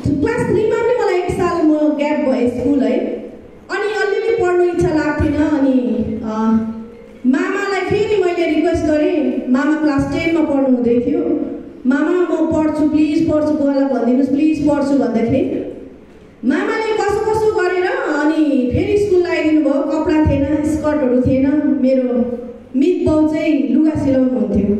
Class 3 मा पनि मलाई 1 साल म ग्याप भए स्कुल है। अनि अलिअलि पढ्नु इच्छा लाग्थेन। अनि मामालाई फेरि मैले रिक्वेस्ट गरेँ। मामा क्लास 10 मा पढ्नु हुँदै थियो। मामा म पढ्छु प्लिज, पढ्छु, बुवालाई भनिदिनुहोस् प्लिज पढ्छु भन्दाखेरि मामाले कसो गरेर अनि फेरि स्कुल लगाइदिनु भयो। कपडा थिएन, स्कर्टहरू थिएन। मेरो मित बाउ चाहिँ लुगा सिलाउनुहुन्थ्यो।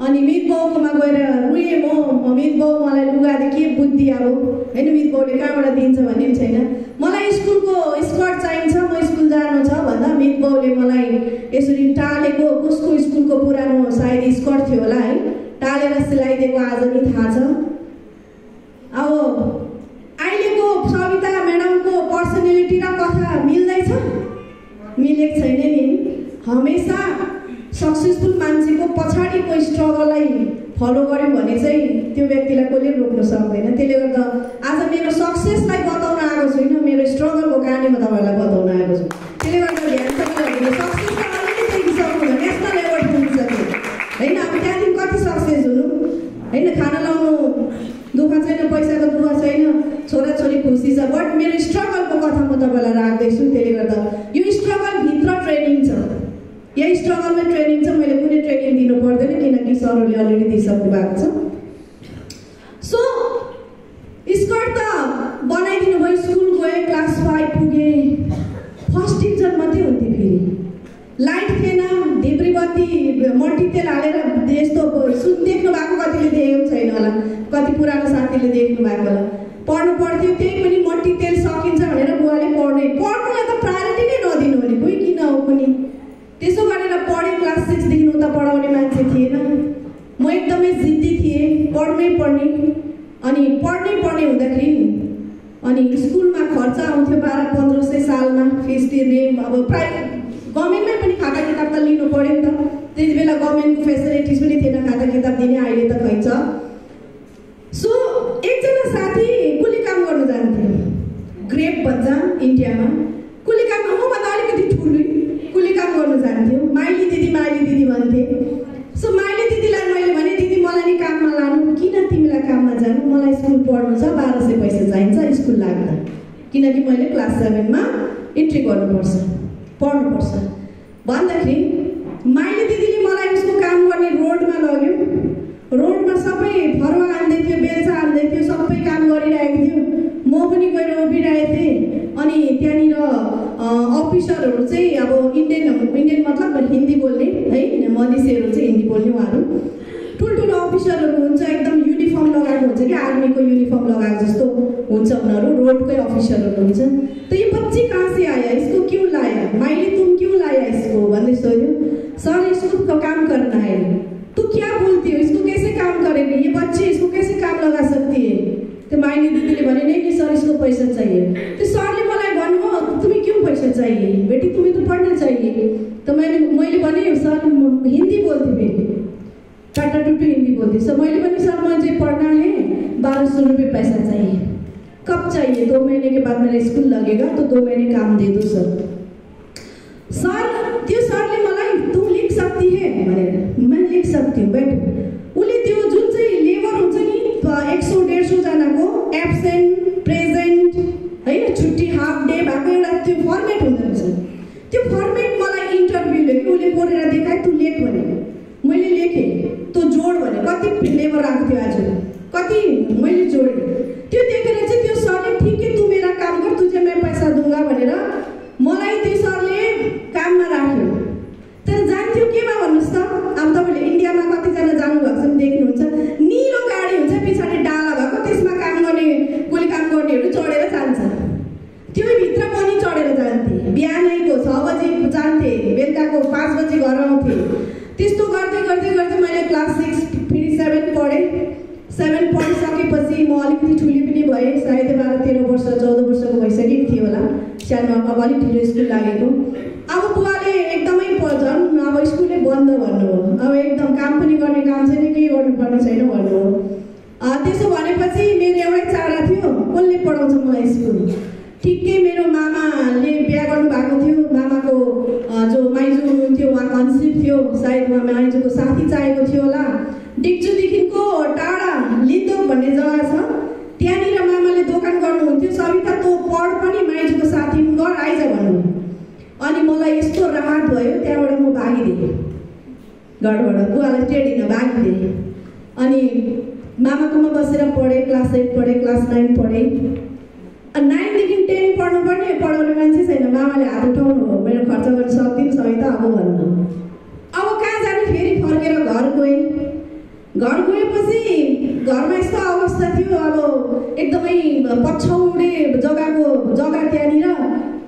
अनि मित बाउकोमा गएर रुएँ म मित बाउ मलाई लुगाले के बुद्धि अब होइन, मित बाउले कहाँबाट दिन्छ भन्ने पनि छैन। मलाई स्कुलको स्कर्ट चाहिन्छ, म स्कुल जानु छ भन्दा मित बाउले मलाई यसरी टालेको, कसको स्कुलको पुरानो सायद स्कर्ट थियो होला है, टालेर सिलाइदिएको आज नि थाहा छ। अब अहिलेको सविता म्याडमको पर्सनालिटी र कथा मिल्दैछ? मिलेको छैन नि। हमेसा सक्सेसफुल मान्छेको पछाडिको स्ट्रगललाई फलो गर्यौँ भने चाहिँ त्यो व्यक्तिलाई कसले रोक्न सक्दैन। त्यसले गर्दा आज मेरो सक्सेसलाई बताउन आएको छुइनँ, मेरो स्ट्रगलको कहानी म तपाईँहरूलाई बताउन आएको छु। त्यसले गर्दा ध्यान सक्नु सक्सेस त अलिकति देखिसक्नु नेसनल एवार्ड पुगिसक्यो होइन। अब त्यहाँदेखि कति सक्सेस हुनु होइन। खाना लाउनु दुःख छैन, पैसाको दुःख छैन, छोराछोरी खुसी छ, बट मेरो स्ट्रगलको कथा म तपाईँलाई राख्दैछु। त्यसले गर्दा यो स्ट्रगलभित्र ट्रेनिङ छ, यही स्ट्रगलमा ट्रेनिङ छ। मैले कुनै ट्रेनिङ दिनु पर्दैन किनकि सरहरूले अलरेडी दिइसक्नु भएको छ। सो स्कर्ट त बनाइदिनु भयो, स्कुल गएँ, क्लास 5 पुगेँ, फर्स्ट डिभिजन मात्रै हुन्थ्यो। फेरि लाइट थिएन, ढिब्री बत्ती मट्टी तेल हालेर यस्तो सुन देख्नु भएको कतिले देखेको छैन होला, कति पुरानो साथीले देख्नु भएको होला। पढ्नु पर्थ्यो, त्यही पनि मट्टी तेल सकिन्छ भनेर बुवाले पढ्नुलाई त प्रायोरिटी नै नदिनु भने कोही किन हो पनि। त्यसो गरेर पढेँ। क्लास 6 देखि उता पढाउने मान्छे थिएन। म एकदमै जिद्दी थिएँ, पढ्नै पर्ने। अनि पढ्नै हुँदाखेरि अनि स्कुलमा खर्च आउँथ्यो 1200-1500 सालमा फिस तिर्ने। अब गभर्मेन्टमै पनि खाता किताब त लिनु पऱ्यो नि त। त्यति बेला गभर्मेन्टको फेसिलिटिज पनि थिएन खाता किताब दिने, अहिले त खै छ। सो एकजना साथी कुली काम गर्नु जान्थ्यो, ग्रेप भन्छ इन्डियामा। कुली काम मभन्दा अलिकति ठुलो कुली काम गर्नु जान्थ्यो। माइली दिदी भन्थे। सो माइली दिदीलाई मैले भने दिदी मलाई नि काममा लानु। किन तिमीलाई काममा जानु? मलाई स्कुल पढ्नु छ, 1200 पैसा चाहिन्छ स्कुल लाग्दा, किनकि मैले क्लास 7 मा इन्ट्री गर्नुपर्छ, पढ्नुपर्छ भन्दाखेरि माइली दिदीले मलाई उसको काम गर्ने रोडमा लग्यो। रोडमा सबै फरुवा हान्दै थियो, बेल्चा हान्दै थियो, सबै काम गरिरहेको थियो। म पनि गएर उभिरहेको थिएँ। अनि त्यहाँनिर अफिसरहरू चाहिँ अब इन्डियन मतलब हिन्दी बोल्ने है, मधेसीहरू चाहिँ हिन्दी बोल्ने, उहाँहरू ठुल्ठुलो अफिसरहरू हुन्छ, एकदम युनिफर्म लगाएको हुन्छ कि आर्मीको युनिफर्म लगाएको जस्तो हुन्छ उनीहरू, रोडकै अफिसरहरू हुन्छ। तो ये बच्ची कहाँ से आया, इसको क्यों लाया, माइली तुम क्यों लाया इसको भन्दै सोध्यो। सर इसको काम करना है। तू क्या बोलती हो, इसको कैसे काम करेगी, ये बच्ची इसको कैसे काम लगा सकती है। तो माइली दिदीले भने नहीं सर इसको पैसा चाहिए। तो सरले मलाई भन्नुभयो तुम्हें क्यों पैसा चाहिए बेटी, तुम्हें तो पढ़ना चाहिए। तो मैले भने सर हिंदी बोलती बेटी, टाटा टुटू हिंदी बोलती। सर मैले भने सर मुझे पढ़ना है, 1200 रुपये पैसा चाहिए। कब चाहिए? 2 महीने के बाद मेरा स्कूल लगेगा, तो 2 महीने काम दे दो सर। त्यो सरले मलाई तुम लिख सकती है भनेर, मैं लिख सकती हूँ बेट। उसले त्यो जुन चाहिँ लेबर हुन्छ नि 100-150 जनाको एब्सेन्ट, प्रेजेन्ट हैन, छुट्टी, हाफ डे भएको एउटा त्यो फर्मेट हुँदो रहेछ। त्यो फर्मेट मलाई इन्टरभ्यूले कि उसले कोरेर देखाए, तू लेख भने। मैले लेखेँ, तँ जोड भने। कति लेबर आएको थियो आज, कति मैले जोडेँ। त्यो देखेर चाहिँ त्यो सरले ठीक है तू मेरा काम कर, तुझे मैं पैसा दूंगा भनेर मलाई त्यो सरले काममा राख्यो। तर जान्थ्यो केमा भन्नुहोस् त, अब तपाईँले इन्डियामा कतिजना जानुभएको छ देख्नुहुन्छ, निलो गाडी हुन्छ, पछाडि डाला भएको, त्यसमा काम गर्ने कुली काम गर्नेहरू चढेर जान्छ। त्यो भित्र पनि चढेर जान्थे। बिहानैको 6 बजे जान्थे, बेलुकाको 5 बजे घर आउँथे। त्यस्तो गर्दै गर्दै गर्दै मैले क्लास 6 फेरि 7 पढेँ। 7 पढिसकेपछि म अलिकति ठुली पनि भएँ, सायद 12-13 वर्ष 14 वर्षको भइसकेको थियो होला। सानोमा अब अलिक ढिलो स्कुल लागेको। अब बुवाले एकदमै झन् अब स्कुलै बन्द भन्नुभयो। अब एकदम काम पनि गर्ने काम छैन, केही गर्नुपर्ने छैन भन्नुभयो। त्यसो भनेपछि मेरो एउटै चाडा थियो, कसले पढाउँछ मलाई स्कुल। ठिकै मेरो मामाले बिहा गर्नु भएको थियो। मामाको जो माइजू हुनुहुन्थ्यो उहाँ कन्सिभ थियो, सायद उहाँ माइजूको साथी चाहिएको थियो होला। डिक्चुदेखिको टाढा लिन्दोक भन्ने जग्गा छ, त्यहाँनिर मामा अनि मलाई यस्तो राहत भयो, त्यहाँबाट म भागिदिएँ घरबाट, बुवालाई टेढिन भागिदिएँ। अनि मामाकोमा बसेर पढेँ, क्लास 8 पढेँ, क्लास 9 पढेँ। 9 देखि 10 पढ्नुपर्ने, पढाउने मान्छे छैन, मामाले हात उठाउनु हो, मेरो खर्च गर्न सक्दिनँ सबै त अब भन्नु। अब कहाँ जाने, फेरि फर्केर घर गएँ। घर गएपछि घरमा यस्तो अवस्था थियो, अब एकदमै पछौडे जग्गा त्यहाँनिर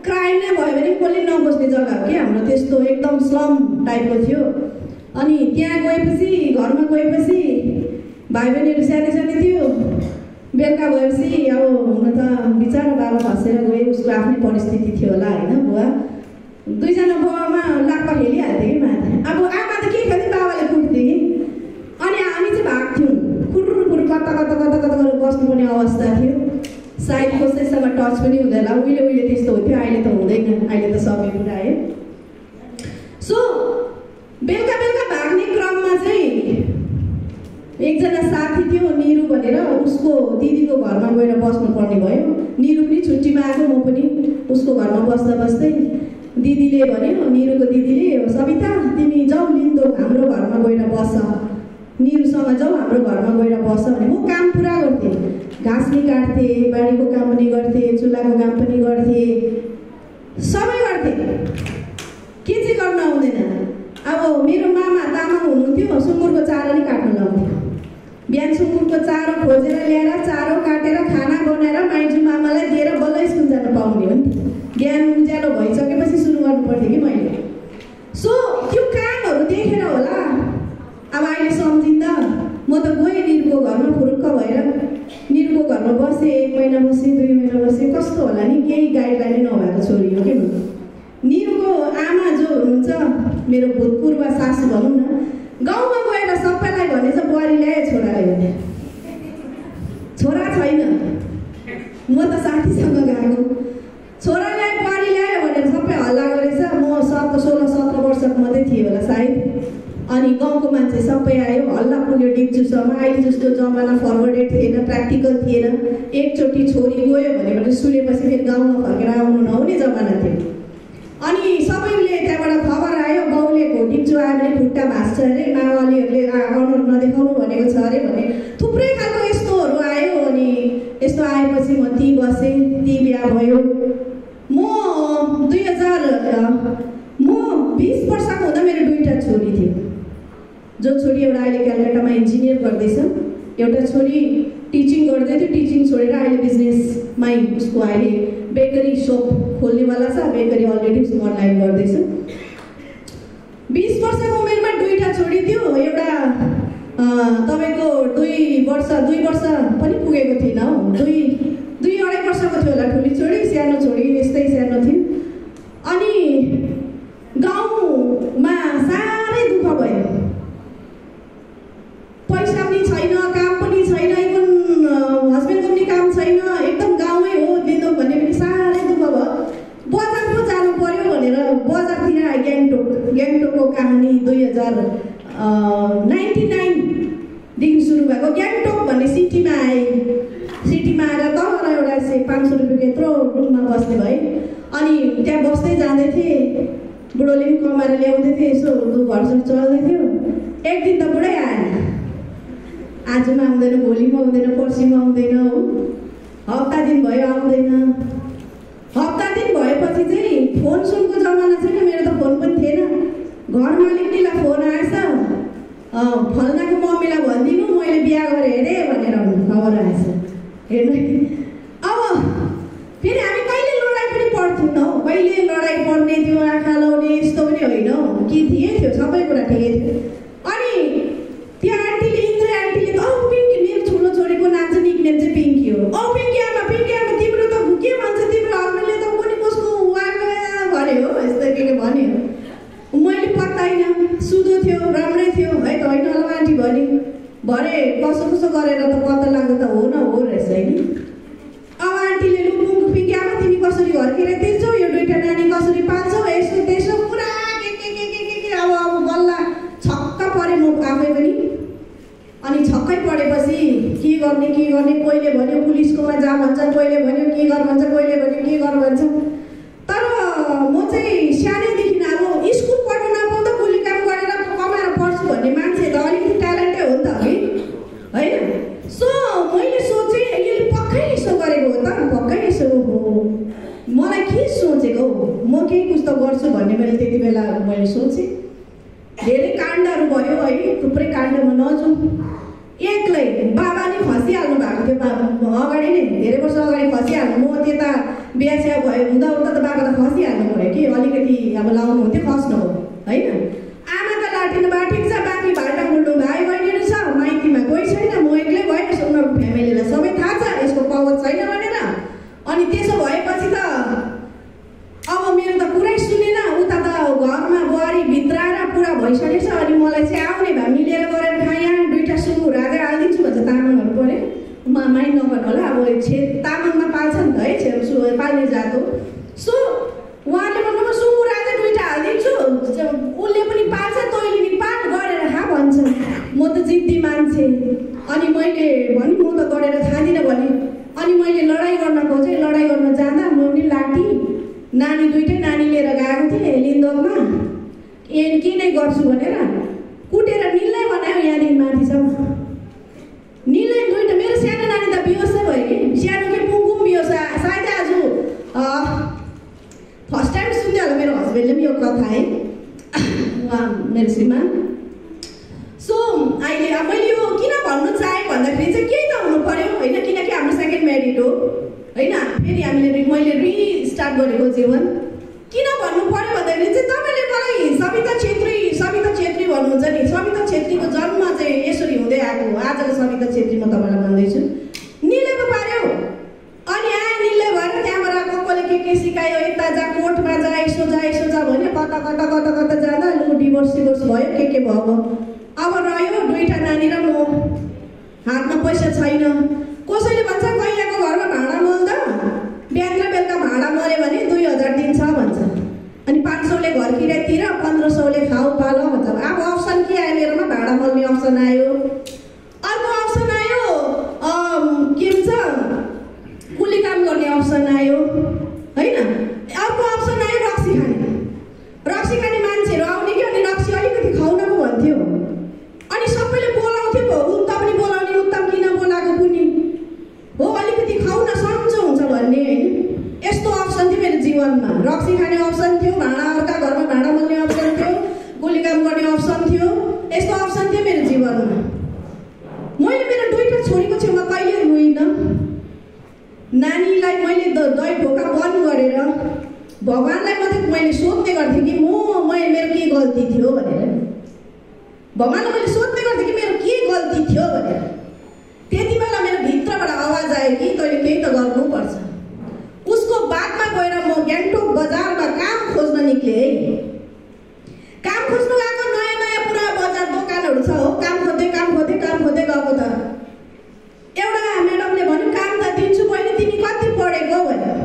क्राइम नै भयो भने कसले नबस्ने जग्गा हो कि हाम्रो, त्यस्तो एकदम स्लम टाइपको थियो। अनि त्यहाँ गएपछि, घरमा गएपछि भाइ बहिनीहरू सानो सानो थियो। बेलुका भएपछि अब हुन त बिचरा बाबा खसेर गए, उसको आफ्नै परिस्थिति थियो होला होइन। बुवा दुईजना बुवामा लाक्पा खेलिहाल्थ्यो कि माथि। अब आमा त के खेल्थ्यो, बाबाले कुट्थे कि। अनि हामी चाहिँ भाग्थ्यौँ, खुर्रुर कता कता कता कता गरेर बस्नुपर्ने अवस्था थियो। सायद कसैसँग टच पनि हुँदैन, उहिले त्यस्तो हुन्थ्यो, अहिले त हुँदैन, अहिले त सबै कुरा आयो। सो बेलुका भाग्ने क्रममा चाहिँ एकजना साथी थियो निरु भनेर, उसको दिदीको घरमा गएर बस्नुपर्ने भयो। निरु पनि छुट्टीमा आएको, म पनि उसको घरमा बस्दै दिदीले भन्यो, निरुको दिदीले, सबिता तिमी जाऊ लिन्दो हाम्रो घरमा गएर बस, निरुसँग जाऊ हाम्रो घरमा गएर बस भने। म काम पुरा गर्थेँ, घाँस नि काट्थेँ, बारीको काम पनि गर्थेँ, चुल्हाको काम पनि गर्थेँ, सबै गर्थेँ। के चाहिँ गर्न आउँदैन। अब मेरो मामा तामाङ हुनुहुन्थ्यो, सुँगुरको चारो नि काट्न लाउँथ्यो। बिहान सुँगुरको चारो खोजेर ल्याएर, चारो काटेर, खाना बनाएर माइजू मामालाई दिएर बल्ल स्कुल जान पाउने हो नि त। बिहान उज्यालो भइसकेपछि सुरु गर्नु पर्थ्यो कि मैले। सो त्यो कामहरू देखेर होला अब अहिले सम्झिँदा म त गएँ निरुको घरमा, फुरुक्क भएर निरुको घरमा बसेँ। 1 महिना बसेँ, 2 महिना बसेँ, कस्तो होला नि, केही गाइडलाइन नभएको छोरी हो कि म। निरुको आमा जो हुनुहुन्छ, मेरो भूतपूर्व सासू भनौँ न, गाउँमा गएर सबैलाई भने चाहिँ बुहारी ल्याए छोराले भने, छोरा छैन। म त साथीसँग गएको, छोरा ल्याए बुहारी ल्यायो भनेर सबै हल्ला गरेछ। म 16-17 वर्षको मात्रै थिएँ होला सायद। अनि गाउँको मान्छे सबै आयो, हल्ला पुग्यो डिप्चुसम्म। अहिले जस्तो जमाना फरवर्डेड थिएन, प्र्याक्टिकल थिएन। एकचोटि छोरी गयो भनेर सुनेपछि फेरि गाउँमा फर्केर आउनु नहुने जमाना थियो। अनि सबैले त्यहाँबाट खबर आयो, बाउले डिप्चु आयो भने खुट्टा भाँच्छ अरे, मावालीहरूले अनुहार नदेखाउनु भनेको छ अरे भन्ने थुप्रै खालको यस्तोहरू आयो। अनि यस्तो आएपछि म ती बसेँ, ती बिहा भयो। म 20 वर्षको हुँदा मेरो 2टा छोरी थियो। जो छोरी एउटा अहिले कलकत्तामा इन्जिनियर गर्दैछ, एउटा छोरी टिचिङ गर्दै थियो, टिचिङ छोडेर अहिले बिजनेसमै उसको अहिले बेकरी सप खोल्नेवाला छ, बेकरी अलरेडी उसको अनलाइन गर्दैछ। 20 वर्षको उमेरमा 2टा छोरी थियो। एउटा तपाईँको 2 वर्ष पनि पुगेको थिएन हौ, 2-2.5 वर्षको थियो होला ठुली छोरी, सानो छोरी यस्तै सानो थियो। अनि गाउँमा साह्रै दुःख भयो, पैसा पनि छैन, काम पनि छैन, इभन हस्बेन्डको पनि काम छैन, एकदम गाउँमै हो लिँदो भन्ने पनि साह्रै दुःख भयो। बजार पो जानु पर्यो भनेर बजारतिर आए। ग्याङटोकको कहानी 2099देखि सुरु भएको। ग्याङटोक भन्ने सिटीमा आए, सिटीमा आएर तल एउटा 500 रुपियाँको यत्रो रुममा बस्ने भए। अनि त्यहाँ बस्दै जाँदै थिएँ, बुढोले पनि कमाएर ल्याउँदै थिएँ, यसो घरसर चल्दै थियो। एक दिन त बुढै आएन, आजमा आउँदैन, भोलिमा आउँदैन, पर्सिमा आउँदैन हो, हप्ता दिन भयो आउँदैन। हप्ता दिन भएपछि चाहिँ फोन सुनको जमाना छैन, मेरो त फोन पनि थिएन। घर मालिकनीलाई फोन आएछ, फल्नाको मम्मीलाई भनिदिनु मैले बिहा गरेँ अरे भनेर खबर आएछ। हेर्नु अब फेरि हामी कहिले लडाइँ पनि पर्थ्यौँ न हौ, कहिले लडाइँ पर्ने थियो, आँखा लाउने यस्तो पनि होइन हौ, के ठिकै थियो, सबै कुरा ठिकै थियो। अनि त्यो आन्टीले, इन्द्र आन्टीले त पिङ्की, मेरो ठुलो छोरीको नाम चाहिँ निकनेम चाहिँ पिङ्की हो। पिङ्की आमा तिम्रो त के भन्छ, तिम्रो हस्बेन्डले त कुनै कसको भन्यो हो, यस्तो के भन्यो। मैले पत्ताइनँ, सुधो थियो, राम्रै थियो है त, होइन होला आन्टी भने भरे कसो गरेर त पत्ता लाग्दा त हो न हो रहेछ होइन। अब आन्टीले लु पिङ्की आमा तिमी कसरी घर्केर तिर्छौ, यो 2टा नानी कसरी पाल्छौ, यसो त्यसो पुरा के अब बल्ल छक्क परेँ म आफै पनि। अनि छक्कै परेपछि के गर्ने कोहीले भन्यो पुलिसकोमा जा भन्छ, कोहीले भन्यो के गर भन्छ, कोहीले भन्यो के गर भन्छ। तर म चाहिँ चाहिँ सानैदेखि अब स्कुल पढ्नु नपाउँदा कुली काम गरेर कमाएर पढ्छु भन्ने मान्छे त अलिकति ट्यालेन्टै हो नि त होइन। सो मैले सोचेँ यसले पक्कै यसो गरेको हो त, पक्कै यसो हो। मलाई के सोचेको हो, म केही कुछ त गर्छु भन्ने मैले त्यति बेला मैले सोचेँ। धेरै काण्डहरू भयो है, थुप्रै काण्डमा नजाउँ। एक्लै बाबा नि खसिहाल्नु भएको थियो अगाडि नै, धेरै वर्ष अगाडि खसिहाल्नु। म त्यता बिहा भयो हुँदा त बाबा त खसिहाल्नु पऱ्यो कि, अलिकति अब लाउनु हुन्थ्यो खस्नु हो होइन। आमा त लाटिनु भए ठिक छ, बाँकी भाटा मुल्नु भाइ बहिनीहरू छ, माइतीमा कोही छैन, म एक्लै भएन। उनीहरूको फ्यामिलीलाई सबै थाहा छ यसको पहुँच छैन भनेर। अनि त्यसो भएपछि त अब मेरो त कुरै सुनेन, उता त घरमा बुहारी भित्राएर पुरा भइसकेछ। अनि मलाई चाहिँ आउने भए मिलेर गरेर खाएँ, यहाँ दुईवटा सुँगुर राजा हालिदिन्छु भन्छ। तामाङहरू पऱ्यो माइन्ड नगर्नु होला, अब तामाङमा पाल्छ नि त है, पाल्ने जात हो। सो उहाँले भन्नुभयो सुँगुर राजा दुईवटा हालिदिन्छु, उसले पनि पाल्छ तैँले नि पाल गरेर खा भन्छ। म त जिद्दी मान्छे। अनि मैले भने म त गरेर खाँदिनँ भने। अनि मैले लडाइँ गर्न खोजेँ, लडाइँ गर्न जाँदा म नि लाटी नानी दुइटै नानी लिएर गएको थिएँ लिन्दोकमा। के नै गर्छु भनेर कुटेर निलै बनायो यहाँदेखि माथिसम्म। निलै दुइटा, मेरो सानो नानी त बिहोसै भयो कि, सानो कि पुङपुङ बिहोस। सायद आज फर्स्ट टाइम सुन्दै होला मेरो हस्बेन्डले पनि यो कथा है, उहाँ मेरो श्रीमान। सो अहिले मैले यो किन भन्नु चाहेँ भन्दाखेरि चाहिँ केही त हुनु पऱ्यो होइन, किनकि हाम्रो सेकेन्ड म्यारिड हो होइन। फेरि मैले रिस्टार्ट गरेको जीवन। किन भन्नु पऱ्यो भन्दाखेरि चाहिँ तपाईँले मलाई सविता छेत्री भन्नुहुन्छ नि। सविता छेत्रीको जन्म चाहिँ यसरी हुँदै आएको हो। आजको सविता छेत्री म तपाईँलाई भन्दैछु। निलेको पार्यो अनि आए निले भएर त्यहाँबाट कसले के सिकायो, यता जा कोर्टमा जा यसो जा भन्यो। कता कता कता कता जाँदा लु डिभोर्स भयो, के भयो। अब रह्यो दुईवटा नानी र म, हातमा पैसा छैन। कसैले भन्छ कैयाको घरमा भाँडा मोल्दा बिहान र बेलुका भाँडा मऱ्यो भने 2000 दिन्छ भन्छ। अनि 500ले घर किराय तिर, 1500ले खाऊ पाल भन्छ। अब अप्सन के आयो मेरोमा, भाँडा मोल्ने अप्सन आयो। अर्को अप्सन आयो के भन्छ कुली काम गर्ने अप्सन आयो होइन। अर्को अप्सन आयो रक्सी खाने मान्छेहरू आउने कि। अनि रक्सी अलिकति खाउन पो भन्थ्यो। अनि सबैले बोलाउँथ्यो पो, उता पनि बोलाउने, उता किन बोलाएको कुनी हो, अलिकति खाउन सन्चो हुन्छ भन्ने होइन। यस्तो अप्सन थियो मेरो जीवनमा। रक्सी खाने अप्सन थियो, भाँडा अर्का घरमा भाँडा मोल्ने अप्सन थियो, गोली काम गर्ने अप्सन थियो। यस्तो अप्सन थियो मेरो जीवनमा। मैले मेरो दुईवटा छोरीको छेउमा कहिले रोइनँ। नानीलाई मैले दही ढोका बन्द गरेर भगवान्लाई मात्रै मैले सोध्ने गर्थेँ कि मेरो के गल्ती थियो भनेर। भगवान्लाई मैले सोध्ने गर्थेँ कि मेरो के गल्ती थियो भनेर। त्यति बेला मेरो भित्रबाट आवाज आयो कि तैँले केही त गर्नुपर्छ। उसको बादमा गएर म गान्तोक बजारमा काम खोज्न निक्लेँ है। काम खोज्नु गएको, नयाँ पुरा बजार दोकानहरू छ हो। काम खोज्दै गएको त एउटा म्याडमले भन्यो काम त दिन्छु बहिनी, तिमी कति पढेको भन्यो।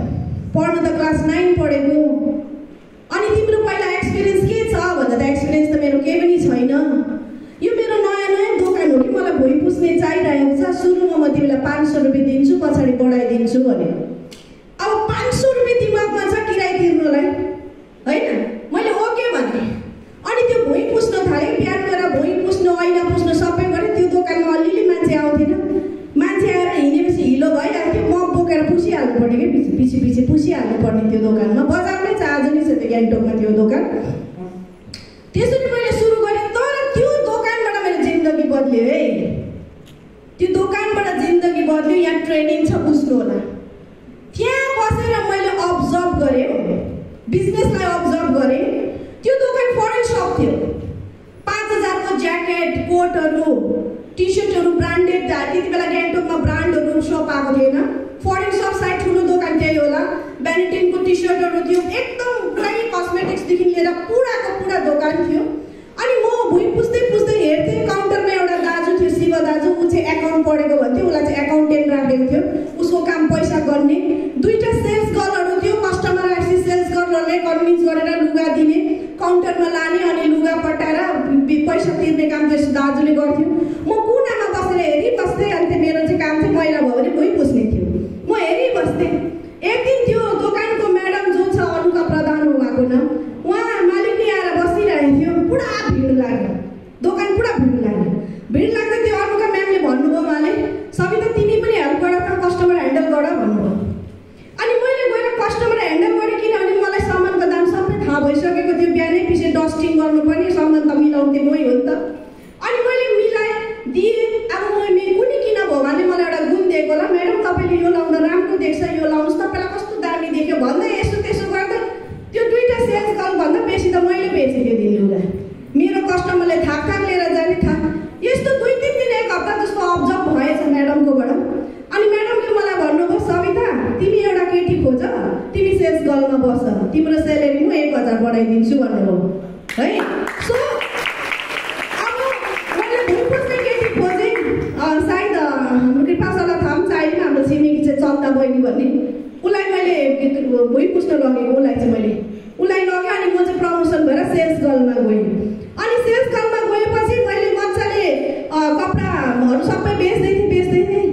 पढ्नु त क्लास 9 पढेको। अनि तिम्रो पहिला एक्सपिरियन्स के छ भन्दा त एक्सपिरियन्स त मेरो केही पनि छैन। यो मेरो नयाँ दोकान हो कि, मलाई भुइँ पुस्ने चाहिरहेको छ। सुरुमा म तिमीलाई 500 रुपियाँ दिन्छु, पछाडि बढाइदिन्छु भने। अब 500 रुपियाँ दिमागमा छ किराय तिर्नुलाई होइन। मैले ओके भने। अनि त्यो भुइँ पुस्न थाल्यो। बिहान गएर भुइँ पुस्नु, ऐना पुस्नु सबै गरेँ। त्यो दोकानमा अलिअलि मान्छे आउँथेन। मान्छे आएर हिँडेपछि हिलो भइहाल्थ्यो। म बोकेर पुसिहाल्नु पर्ने कि, पछि पुसिहाल्नु पर्ने त्यो दोकानमा। बजारमै छ, आज नै छ त्यो गान्तोकमा त्यो दोकान। त्यसरी मैले सुरु गरेँ। तर त्यो दोकानबाट मेरो जिन्दगी बद्ल्यो है। त्यो दोकानबाट जिन्दगी बद्ल्यो। यहाँ ट्रेनिङ छ, बुझ्नु होला। त्यहाँ बसेर मैले अब्जर्भ गरेँ, बिजनेसलाई अब्जर्भ गरेँ। त्यो दोकान फरेन सप थियो। 5000 को ज्याकेट, कोटहरू, टी सर्टहरू ब्रान्डेड। त्यति बेला गान्तोकमा ब्रान्डहरू सप आएको थिएन। फरेन सप सायद ठुलो दोकान त्यही होला। ब्यान्टिनको टी सर्टहरू थियो, एकदम पुरै कस्मेटिक्सदेखि लिएर पुरा दोकान थियो। अनि म भुइँ पुस्दै हेर्थेँ। काउन्टरमा एउटा दाजु थियो, शिव दाजु। ऊ चाहिँ एकाउन्ट पढेको भन्थ्यो, उसलाई चाहिँ एकाउन्टेन्ट राखेको थियो। उसको काम पैसा गर्ने। दुईवटा सेल्स गर्लहरू थियो। कस्टमर आएपछि सेल्स गर्लरले कन्भिन्स गरेर लुगा दिने, काउन्टरमा लाने, अनि लुगा पटाएर पैसा तिर्ने काम त्यस दाजुले गर्थ्यो। म कुनामा बसेर हेरिबस्थेँ। अनि मेरो चाहिँ काम चाहिँ मैला भयो भने भुइँ पुस्ने थियो। म हेरिबस्थेँ। एक दिन त्यो दोकानको म्याडम जो छ, अनुका प्रधान हो उहाँको नाम, यो लाउँदा राम्रो देख्छ, यो लाउनुहोस्, तपाईँलाई कस्तो दामी देख्यो भन्दै यसो त्यसो गर्दै त्यो दुईवटा सेल्स गर्लभन्दा बेसी त मैले बेचेँ त्यो दिन लुगा। मेरो कस्टमरले थाक लिएर जाने थाक। यस्तो 2-3 दिन 1 हप्ता जस्तो अब्जर्भ भएछ म्याडमकोबाट। अनि म्याडमले मलाई भन्नुभयो, सविता तिमी एउटा केटी खोज, तिमी सेल्स गर्लमा बस, तिम्रो सेलेरी म 1000 बढाइदिन्छु भन्नुभयो है। सो अब मैले भुइँपुस्ने केटी खोजेँ। सायद हाम्रो कृपाशाला थाहा पनि चाहिएन, हाम्रो छिमेकी चाहिँ चन्दा बहिनी भन्ने, उसलाई मैले भुइँ पुस्न लगेको। उसलाई लगेँ अनि म चाहिँ प्रमोसन भएर सेल्स गर्लमा गएँ। अनि सेल्स गर्लमा गएपछि मैले मजाले कपडाहरू सबै बेच्दै थिएँ।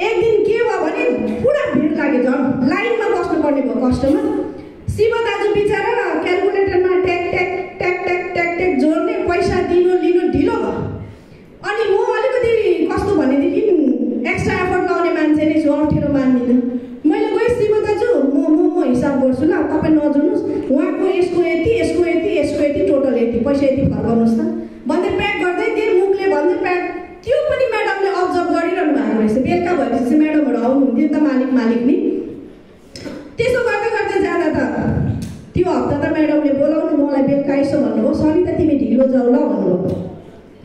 एक दिन के भयो भने पुरा भिड लाग्यो, झन् लाइनमा बस्नुपर्ने भयो कस्टमर। शिव दाजु बिचरा क्यालकुलेटरमा ट्याक ट्याक ट्याक ट्याक ट्याक ट्याक जोड्ने, पैसा दिनु लिनु ढिलो भयो। अनि म अलिकति कस्तो भनेदेखि एक्स्ट्रा एफर्ट लगाउने मान्छे नै छु, अप्ठ्यारो मान्दिनँ। मैले गएँ, शिव दाजु म हिसाब गर्छु ल, तपाईँ नजानुहोस्, उहाँको यसको यति टोटल यति, पैसा यति फर्काउनुहोस् त भन्दै प्याक गर्दै दिएँ। मुखले भन्दै प्याक, त्यो पनि म्याडमले अब्जर्भ गरिरहनु भएको रहेछ। बेलुका भएपछि म्याडमहरू आउनुहुन्थ्यो नि त, मालिक नि। त्यसो गर्दै जाँदा त त्यो हप्ता त म्याडमले बोलाउनु, मलाई बेलुका यसो भन्नुभयो, सविता तिमी ढिलो जाऊ ल भन्नुभयो,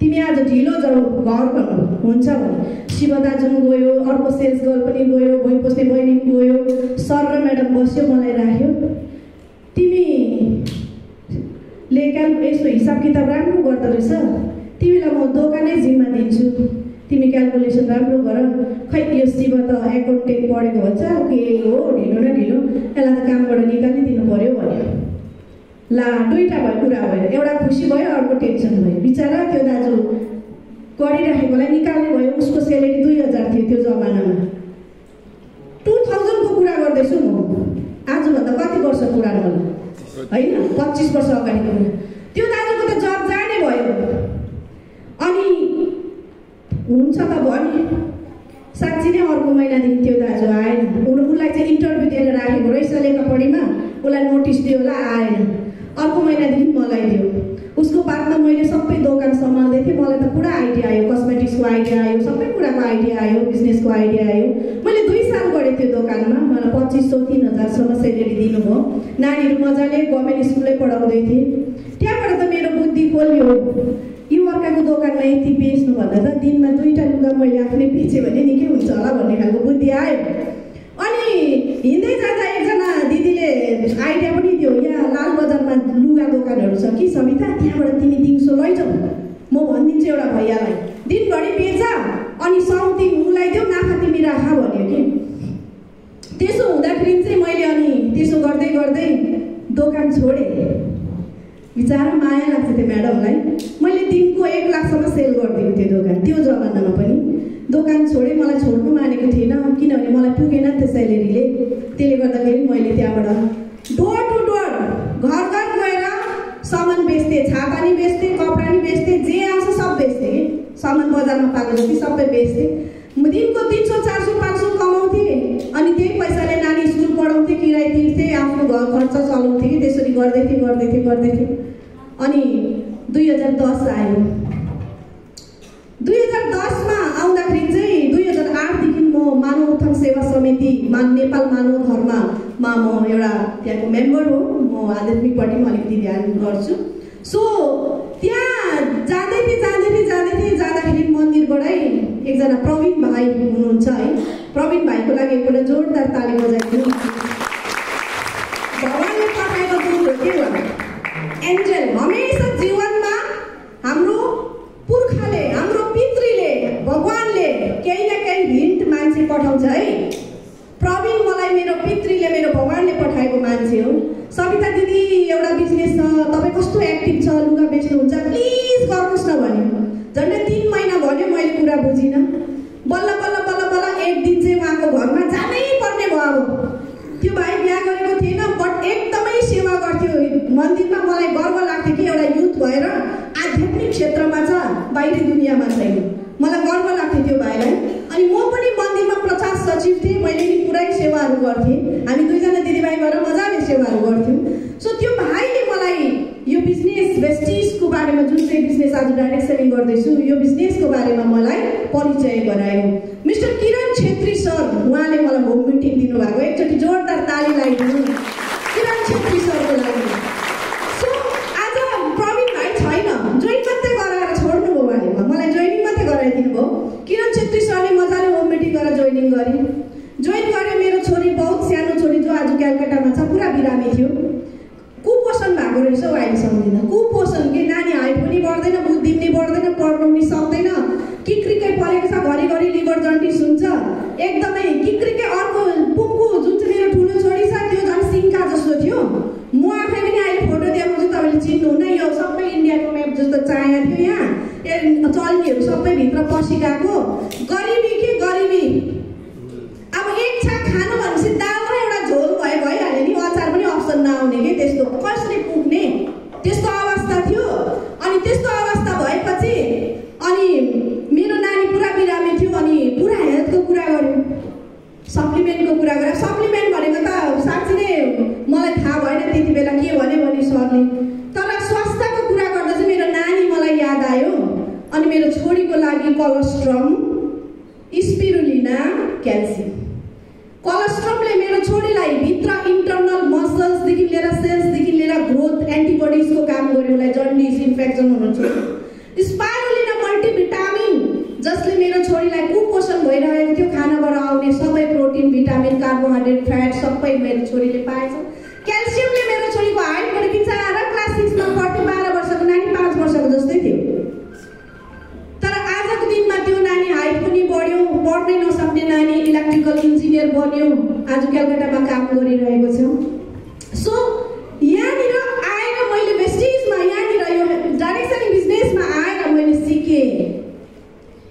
तिमी आज ढिलो जाऊ घर भन्नु हुन्छ भने। शिव दाजु पनि गयो, अर्को सेल्स गर्ल पनि गयो, भुइँ पुस्ने बहिनी पनि गयो। सर र म्याडम बस्यो, मलाई राख्यो, तिमीले यसो हिसाब किताब राम्रो गर्दो रहेछ, तिमीलाई म दोकानै जिम्मा दिन्छु, तिमी क्यालकुलेसन राम्रो गर। खै यो शिव त एकाउन्टेन्ट पढेको भन्छ, के हो ढिलो न ढिलो, यसलाई त कामबाट निकालिदिनु पर्यो भन्यो। ला दुईवटा भयो कुरा भयो, एउटा खुसी भयो, अर्को टेन्सन भयो। बिचरा त्यो दाजु गरिराखेकोलाई निकाल्ने भयो। उसको सेलेरी 2000 थियो त्यो जमानामा। 2000 को कुरा गर्दैछु म, आजभन्दा कति वर्ष पुरानो होला होइन, 25 वर्ष अगाडिको कुरा। त्यो दाजुको त जब जाने भयो। अनि हुन्छ त भने साँच्ची नै अर्को महिनादेखि त्यो दाजु आएन। उसलाई चाहिँ इन्टरभ्यू दिएर राखेको रहेछ लेखापढीमा, उसलाई नोटिस दियो होला, आएन। अर्को महिनादेखि मलाई दियो। उसको बादमा मैले सबै दोकान सम्हाल्दै थिएँ। मलाई त पुरा आइडिया आयो, कस्मेटिक्सको आइडिया आयो, सबै कुराको आइडिया आयो, बिजनेसको आइडिया आयो। मैले 2 साल गरेँ त्यो दोकानमा। मलाई 2500-3000सम्म सेलेरी दिनुभयो। नानीहरू मजाले गभर्मेन्ट स्कुलै पढाउँदै थिएँ। त्यहाँबाट त मेरो बुद्धि खोल्यो, यो अर्काको दोकानमा यति बेच्नुभन्दा त दिनमा 2टा लुगा मैले आफ्नै बेचेँ भने निकै हुन्छ होला भन्ने खालको बुद्धि आयो। अनि हिँड्दै जाँदा एकजना दिदीले आइडिया पनि दियो, यहाँ लाल बजारमा लुगा दोकानहरू छ कि सविता, त्यहाँबाट तिमी 300 लैजाऊ, म भनिदिन्छु एउटा भैयालाई, दिनभरि बेच अनि साउती उसलाई देऊ, नाफा तिमी राख भन्यो कि। त्यसो हुँदाखेरि चाहिँ मैले अनि त्यसो गर्दै दोकान छोडेँ। बिचरा माया लाग्छ त्यो म्याडमलाई। मैले दिनको 1 लाखसम्म सेल गरिदिएको त्यो दोकान, त्यो जमानामा पनि। दोकान छोडेँ, मलाई छोड्नु मानेको थिएन, किनभने मलाई पुगेन नि त सेलेरीले। त्यसले गर्दाखेरि मैले त्यहाँबाट डोर टु डोर घर गएर सामान बेच्थेँ, छाता नि बेच्थेँ, कपडा नि बेच्थेँ, जे आउँछ सब बेच्थेँ कि। सामान बजारमा पाएको जति सबै बेच्थेँ। दिनको 300, 400, 500 कमाउँथेँ। अनि त्यही पैसाले नानी स्कुल पढाउँथेँ, किराय तिर्थेँ, आफ्नो घर खर्च चलाउँथेँ कि। त्यसरी गर्दै थिएँ। अनि 2010 आयो। 2010मा आउँदाखेरि चाहिँ 2008देखि म मानव उत्थान सेवा समिति नेपाल मानव धर्ममा म एउटा त्यहाँको मेम्बर हो। म आध्यात्मिकपट्टि पनि अलिकति ध्यान गर्छु। सो त्यहाँ जाँदाखेरि मन्दिरबाटै एकजना प्रवीण भाइ हुनुहुन्छ है, प्रवीण भाइको लागि एकपल्ट जोरदार ताली बजाइदिनु। भगवानले पठाएको दूत के हो, एन्जल। हमेसा जीवनमा हाम्रो पुर्खाले, हाम्रो पितृले, भगवानले केही न केही हिन्ट मान्छे पठाउँछ है। प्रवीण मलाई मेरो पितृले, मेरो भगवानले पठाएको मान्छे हो। सविता दिदी एउटा बिजनेस छ, तपाईँ कस्तो एक्टिभ छ, लुगा बेच्नुहुन्छ, प्लिज गर्नुहोस् न भन्यो। झन्डै 3 महिना भन्यो, मैले कुरा बुझिनँ। बल्ल एक दिन चाहिँ उहाँको घरमा जानै पर्ने भयो। अब त्यो भाइ बिहा गरेको थिएन, बट एकदमै सेवा गर्थ्यो मन्दिरमा। मलाई गर्व लाग्थ्यो कि एउटा युथ भएर आध्यात्मिक क्षेत्रमा छ, बाहिरी दुनियाँमा छैन। मलाई गर्व लाग्थ्यो त्यो भाइलाई। अनि म पनि मन्दिरमा प्रचार सचिव थिएँ, मैले नि पुरै सेवाहरू गर्थेँ। हामी 2 जना दिदीभाइ भएर मजाले सेवाहरू गर्थ्यौँ। सो त्यो भाइले मलाई यो बिजनेस वेस्टिजको बारेमा जुन चाहिँ बिजनेस आज डाइरेक्ट सेलिङ गर्दैछु, यो बिजनेसको बारेमा मलाई परिचय गरायो। मिस्टर किरण छेत्री सर, उहाँले मलाई होम मिटिङ दिनुभएको, एकचोटि जोरदार ताली लगाइदिनु किरण छेत्री सरको लागि। सो आज प्रवीण भाइ छैन, जोइन मात्रै गराएर छोड्नुभयो उहाँले, मलाई जोइनिङ मात्रै गराइदिनु भयो। किरण छेत्री सरले मजाले होम मिटिङ गरेर जोइन गरे। मेरो छोरी, बहुत सानो छोरी जो आज कलकत्तामा छ, पुरा बिरामी थियो, कुपोषण भएको रहेछ। अहिले सम्झिँदा कुपोषण के, नानी हाइट पनि बढ्दैन, बुद्धि पनि बढ्दैन, पढ्नु पनि सक्दैन, किक्रिकै परेको छ, घरिघरि लिभर जन्डिस हुन्छ, एकदमै किक्रिकै। अर्को पुङ्कु जुन चाहिँ मेरो ठुलो छोरी छ त्यो झन् सिङ्का जस्तो थियो। म आफै पनि अहिले फोटो देखाउँछु, तपाईँले चिन्नुहुन्न, यो सबै इन्डियाको म्याप जस्तो चाया थियो। यहाँ चल्नीहरू सबै भित्र पसि गएको, गरिबी के गरिबी। अब एक छाक खानु भनेपछि दाल र एउटा झोल भइहाल्यो नि, अचार पनि अप्सन नआउने के, त्यस्तो कसले पुग्ने, त्यस्तो अवस्था थियो। अनि त्यस्तो अवस्था भएपछि अनि मेरो नानी पुरा बिरामी थियो, अनि पुरा हेल्थको कुरा गऱ्यौँ, सप्लिमेन्टको कुरा गऱ्यो। सप्लिमेन्ट भनेको त साँच्ची नै मलाई थाहा भएन त्यति बेला के भने सरले, तर स्वास्थ्यको कुरा गर्दा चाहिँ मेरो नानी मलाई याद आयो। अनि मेरो छोरीको लागि कोलेस्ट्रम, स्पिरुलिना, क्याल्सियम। कोलेस्ट्रमले मेरो छोरीलाई भित्र इन्टरनल मसल्सदेखि लिएर सेल्सदेखि लिएर ग्रोथ एन्टिबडिजको काम गर्यो, उसलाई जन्डिस इन्फेक्सन हुनुहुन्छ। स्पाइरुलिना मल्टिभिटामिन, जसले मेरो छोरीलाई कुपोषण भइरहेको थियो, खानाबाट आउने सबै प्रोटिन, भिटामिन, कार्बोहाइड्रेट, फ्याट सबै मेरो छोरीले पाएछ। क्याल्सियमले मेरो छोरीको हाइट बढी बिचारा क्लास 6 मा पढ्थ्यो, 12 वर्षको नानी 5 वर्षको जस्तै थियो। तर आजको दिनमा त्यो नानी हाइट पनि बढ्यो, पढ्नै नसक्ने नानी इलेक्ट्रिकल इन्जिनियर बन्यो, आज कलकत्तामा काम गरिरहेको छ। सो यहाँनिर आएर मैले वेस्टिजमा, यहाँनिर यो डाइरेक्ट सेलिङ बिजनेसमा आएर मैले सिकेँ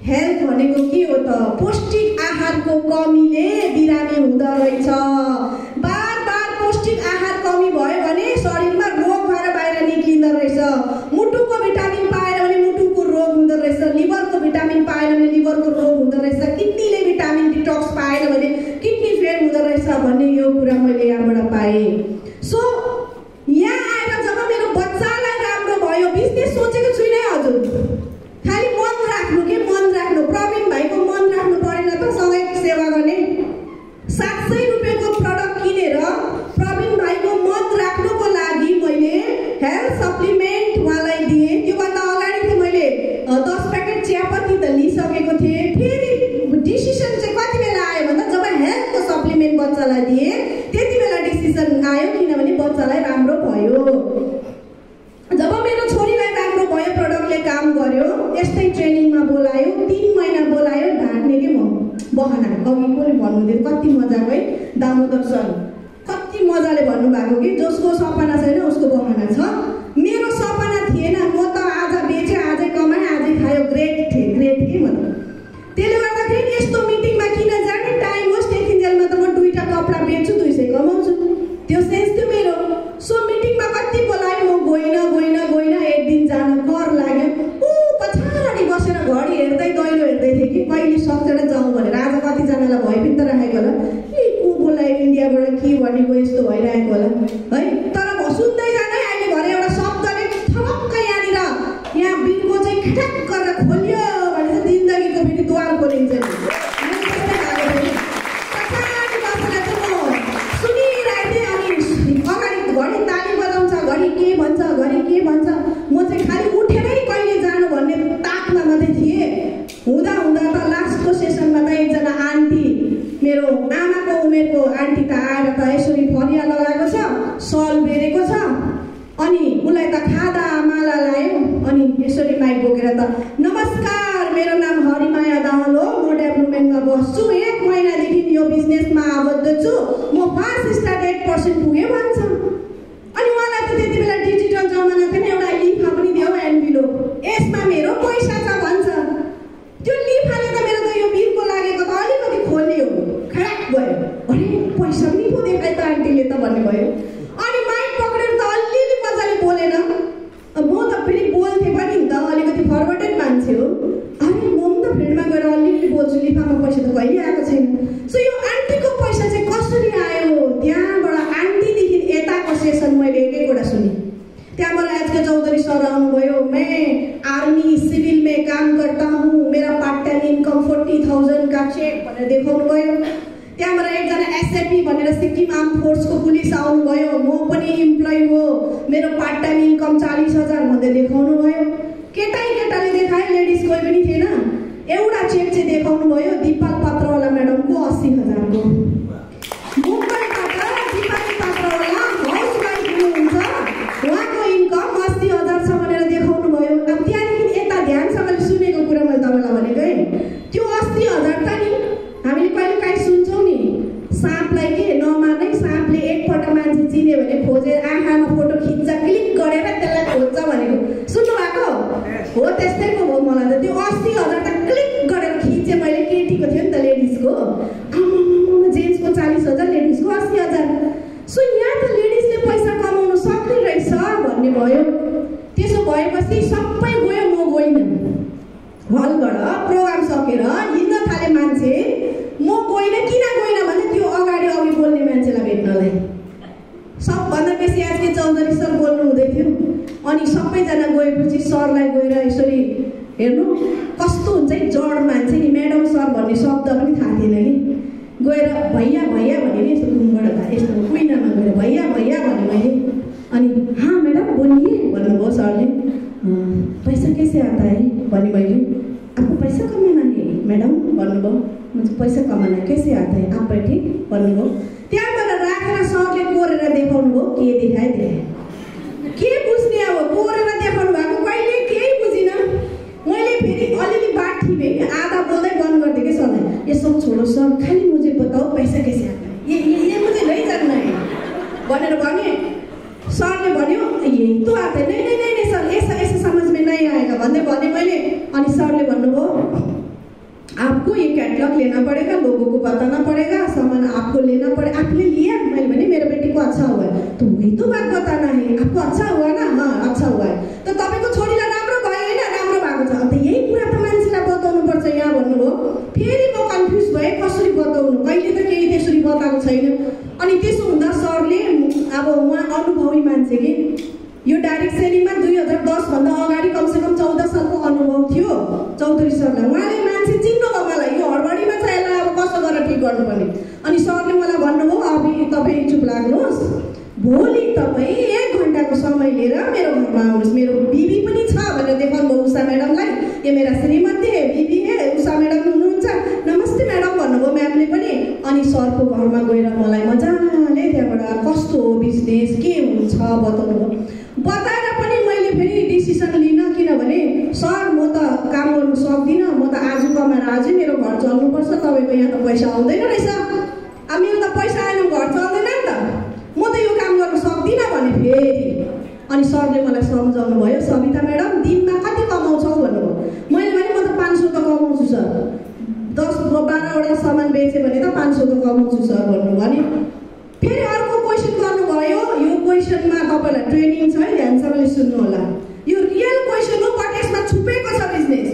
हेल्थ भनेको के हो त, पौष्टिक आहारको कमीले बिरामी हुँदो रहेछ। बार पौष्टिक आहार कमी भयो भने शरीरमा रोग भएर बाहिर निक्लिँदो रहेछ। मुटुको भिटामिन पाएन भने मुटुको रोग हुँदो रहेछ, लिभरको भिटामिन पाएन भने लिभरको रोग हुँदो रहेछ, किडनीले भिटामिन डिटक्स पाएन भने किडनी फेल हुँदो रहेछ भन्ने यो कुरा मैले यहाँबाट पाएँ। सो यहाँ आएर जब मेरो बच्चालाई राम्रो भयो, बिजनेस सोचेको छुइनँ हजुर, खालि मन राख्नु के, मन राख्नु। प्रवीण भाइको मन राख्नु परेन त, सँगै सेवा गर्ने। 700 रुपियाँको प्रडक्ट किनेर प्रवीण भाइको मन राख्नुको लागि मैले हेल्थ सप्लिमेन्ट उहाँलाई दिएँ। त्योभन्दा अगाडि त मैले 10 प्याकेट चियापत्ती त लिइसकेको थिएँ। फेरि डिसिसन चाहिँ कति बेला आयो भन्दा जब हेल्थको सप्लिमेन्ट बच्चालाई दिएँ त्यति बेला डिसिसन आयो, किनभने बच्चालाई राम्रो भयो। जब मेरो छोरीलाई राम्रो भयो, प्रडक्टले काम गर्यो, यस्तै ट्रेनिङमा बोलायो, 3 महिना बोलायो, ढाँट्ने के म बहाना। अघि कोले भन्नुहुँदै कति मजाको है, दामोदर सर कति मजाले भन्नुभएको कि जसको सपना छैन उसको बहाना छ। मेरो सपना थिएन, म त आज बेचेँ, आजै कमाएँ, आजै खायो, ग्रेट के म त। त्यसले गर्दाखेरि यस्तो मिटिङमा किन जाने, टाइम होस्, त्यतिन्जेलमा त म 2टा कपडा बेच्छु, 200 कमाउँछु, त्यो सेन्स थियो मेरो। सो मिटिङमा कति बोलायो, म गइन, एक दिन जान कर लाग्यो। पछाडि बसेर घडी हेर्दै दैलो हेर्दै थिएँ कि कहिले सक्छ जाउँ भनेर। आज कतिजनालाई भइ पनि त राखेको होला, को बोलायो इन्डियाबाट, के भनेको यस्तो भइरहेको होला है। तर सुन्दै जाँदै अहिले घरि एउटा शब्दले थपक्क यहाँ बिलको चाहिँ खटाक गरेर खोलियो भने चाहिँ जिन्दगीको फेरि द्वार खोलिन्छ नि। पछाडि बसेर चाहिँ म सुनिरहेको थिएँ, अनि अगाडि घरि ताली बजाउँछ, घरि के भन्छ, म चाहिँ खालि उठेरै कहिले जानु भन्ने ताकमा मात्रै थिएँ। हुँदा त लास्टको सेसनमा त एकजना आन्टी, मेरो आमाको उमेरको आन्टी त आएर त यसरी फरिया लगाएको छ, सल बेरेको छ, अनि उसलाई त खादा माला लायो, अनि यसरी माइक बोकेर त नमस्कार, मेरो नाम हरिमाया दाहाल हो, म डेभलपमेन्टमा बस्छु, 1 महिनादेखि यो बिजनेसमा आबद्ध छु, म फर्स्ट स्टार 8% पुगेँ भन्छ। अनि उहाँलाई त त्यति बेला डिजिटल जमाना थिएन, एउटा लिफा पनि दियो एन्भिलोप, यसमा मेरो पैसा छ भन्छ। त्यो लिफाले त मेरो त यो बिलको लागेको त अलिकति खोल्यो, खराब भयो, अरे पैसा पनि पो देखाइ त आन्टीले त भन्ने भयो। अनि माइक पक्रेर त अलिअलि मजाले बोलेन, म त फेरि बोल्थेँ पनि नि त, अलिकति फरवर्डेड मान्छे हो, अरे म पनि त फिल्डमा गएर अलिअलि बोल्छु, लिफामा पैसा त कहिले आएको छैन। सो यो आन्टीको पैसा चाहिँ कसरी आयो, त्यहाँबाट आन्टीदेखि यताको सेसन मैले एक-एकवटा सुनेँ। त्यहाँबाट एचके चौधरी सर आउनुभयो, त्यहाँबाट एकजना एसएपी भनेर सिक्किम आर्म फोर्सको पुलिस आउनुभयो, म पनि इम्प्लोइ हो, मेरो पार्ट टाइम इन्कम 40,000 भन्दै देखाउनु भयो। केटाले देखाए, लेडिज कोही पनि थिएन। एउटा चेक चाहिँ देखाउनु भयो दिपाल पात्रवाला म्याडमको 80,000 को। मुम्बईबाट दिपाली पात्रवाला हाउस वाइफ हुनुहुन्छ, उहाँको इन्कम 80,000 छ भनेर देखाउनु भयो। अब त्यहाँदेखि यता ध्यानसँगले सुनेको कुरा मैले तपाईँलाई भनेको है, त्यो 80,000 त नि हामीले कहिले काहीँ सुन्छौँ नि, साँपलाई के नमार्ने, साँपले एकपल्ट मान्छे चिन्यो भने खोजेर आँखामा फोटो खिच्छ, क्लिक गरेर त्यसलाई खोज्छ भनेको सुन्नु भएको हो? त्यस्तै पो हो मलाई त। त्यो 80,000 त क्लिक गरेर खिचेँ मैले, केटीको थियो नि त लेडिजको, जेन्ट्सको 40,000 लेडिजको 80,000। सो यहाँ त लेडिजले पैसा कमाउनु सक्ने रहेछ भन्ने भयो। त्यसो भएपछि सबै गयो, म गइनँ। हलबाट प्रोग्राम सकेर हिँड्न थाले मान्छे, म गइनँ। किन गइनँ भने त्यो अगाडि बोल्ने मान्छेलाई भेट्नलाई। सबभन्दा बेसी आजकै चौधरी सर बोल्नु हुँदै थियो, अनि सबैजना गएपछि सरलाई गएर यसरी हेर्नु कस्तो हुन्छ है, जड मान्छे नि, म्याडम सर भन्ने शब्द पनि थाहा थिएन कि। गएर भैया भने नि यस्तो घुमबाट यस्तो कुइनामा गएर भैया भने मैले, अनि हाँ मैडम बोलिए भन्नुभयो सरले। पैसा कैसे आता है भने मैले, आपको पैसा कमाना है मैडम भन्नुभयो। मुझे पैसा कमाना है, कैसे आता है आप बैठे भन्नुभयो। त्यहाँबाट राखेर सरले कोरेर देखाउनु भयो, के देखाए के बुझ्ने अब, कोरेर देखाउनु भएको, कहिले केही बुझिनँ मैले। फेरि अलिअलि बात थिएँ, आधा बोल्दै बन्द गरिदिएँ कि सरलाई, ये सब छोडो सर, खाली मुझे बताओ पैसा कैसे आता है, ये मुझे नहीं जानना है भनेर भने। सरले भन्यो यही तो आता है, नहीं सर ऐसा समझ में नहीं आएगा भन्दै भने मैले। अनि सरले भन्नुभयो आपको ये कैटलॉग लेना पड़ेगा, लोगों को बताना पड़ेगा, सामान आपको लेना पड़े। आपने लिया? मैंने भने मेरो बेटी को अच्छा हुआ है, तो वही तो बात बताना है, आपको अच्छा हुआ ना? हाँ अच्छा हुआ है। तो तपाईँको छोरीलाई राम्रो भयो हैन? राम्रो भएको छ। अन्त यही कुरा त मान्छेलाई बताउनु पर्छ यहाँ भन्नुभयो। फेरि म कन्फ्युज भएँ, कसरी बताउनु, कहिले त केही त्यसरी बताएको छैन। अनि त्यसो हुँदा सरले, अब उहाँ अनुभवी मान्छे कि, यो डाइरेक्ट सेलिङमा 2010 भन्दा अगाडि कमसेकम 14 सालको अनुभव थियो चौधरी सरलाई। उहाँले मान्छे चिन्नुभयो मलाई, यो हडबडीमा चाहिँ यसलाई अब कसो गरेर ठिक गर्नुपर्ने। अनि सरले मलाई भन्नुभयो अब तपाईँ चुप लाग्नुहोस्, भोलि तपाईँ 1 घन्टाको समय लिएर मेरो घरमा आउनुहोस्, मेरो बिबी पनि छ भनेर देखाउनु भयो उषा म्याडमलाई। ये मेरा श्रीमती है, बिबी है, उषा म्याडम हुनुहुन्छ, नमस्ते म्याडम भन्नुभयो म्यामले पनि। अनि सरको घरमा गएर मलाई मजाले त्यहाँबाट कस्तो हो बिजनेस, के हुन्छ बताउनु भयो। बताएर पनि मैले फेरि डिसिसन लिन, किनभने सर म त काम गर्नु सक्दिनँ, म त आज कमाएर आजै मेरो घर चल्नुपर्छ, तपाईँको यहाँ त पैसा आउँदैन रहेछ, अब मेरो त पैसा आएन घर चल्दैन नि त, म त यो काम गर्न सक्दिनँ भने फेरि। अनि सरले मलाई सम्झाउनु भयो, सविता म्याडम दिनमा कति कमाउँछौ भन्नुभयो। मैले भने म त 500 त कमाउँछु सर, 10-12वटा सामान बेचेँ भने त 500 त कमाउँछु सर भन्नुभयो। अनि फेरि अर्को क्वेसन गर्नुभयो, यो क्वेसनमा तपाईँलाई ट्रेनिङ छ है, ध्यानसँगले सुन्नु होला, यो रियल क्वेसन हो बट यसमा छुपेको छ बिजनेस।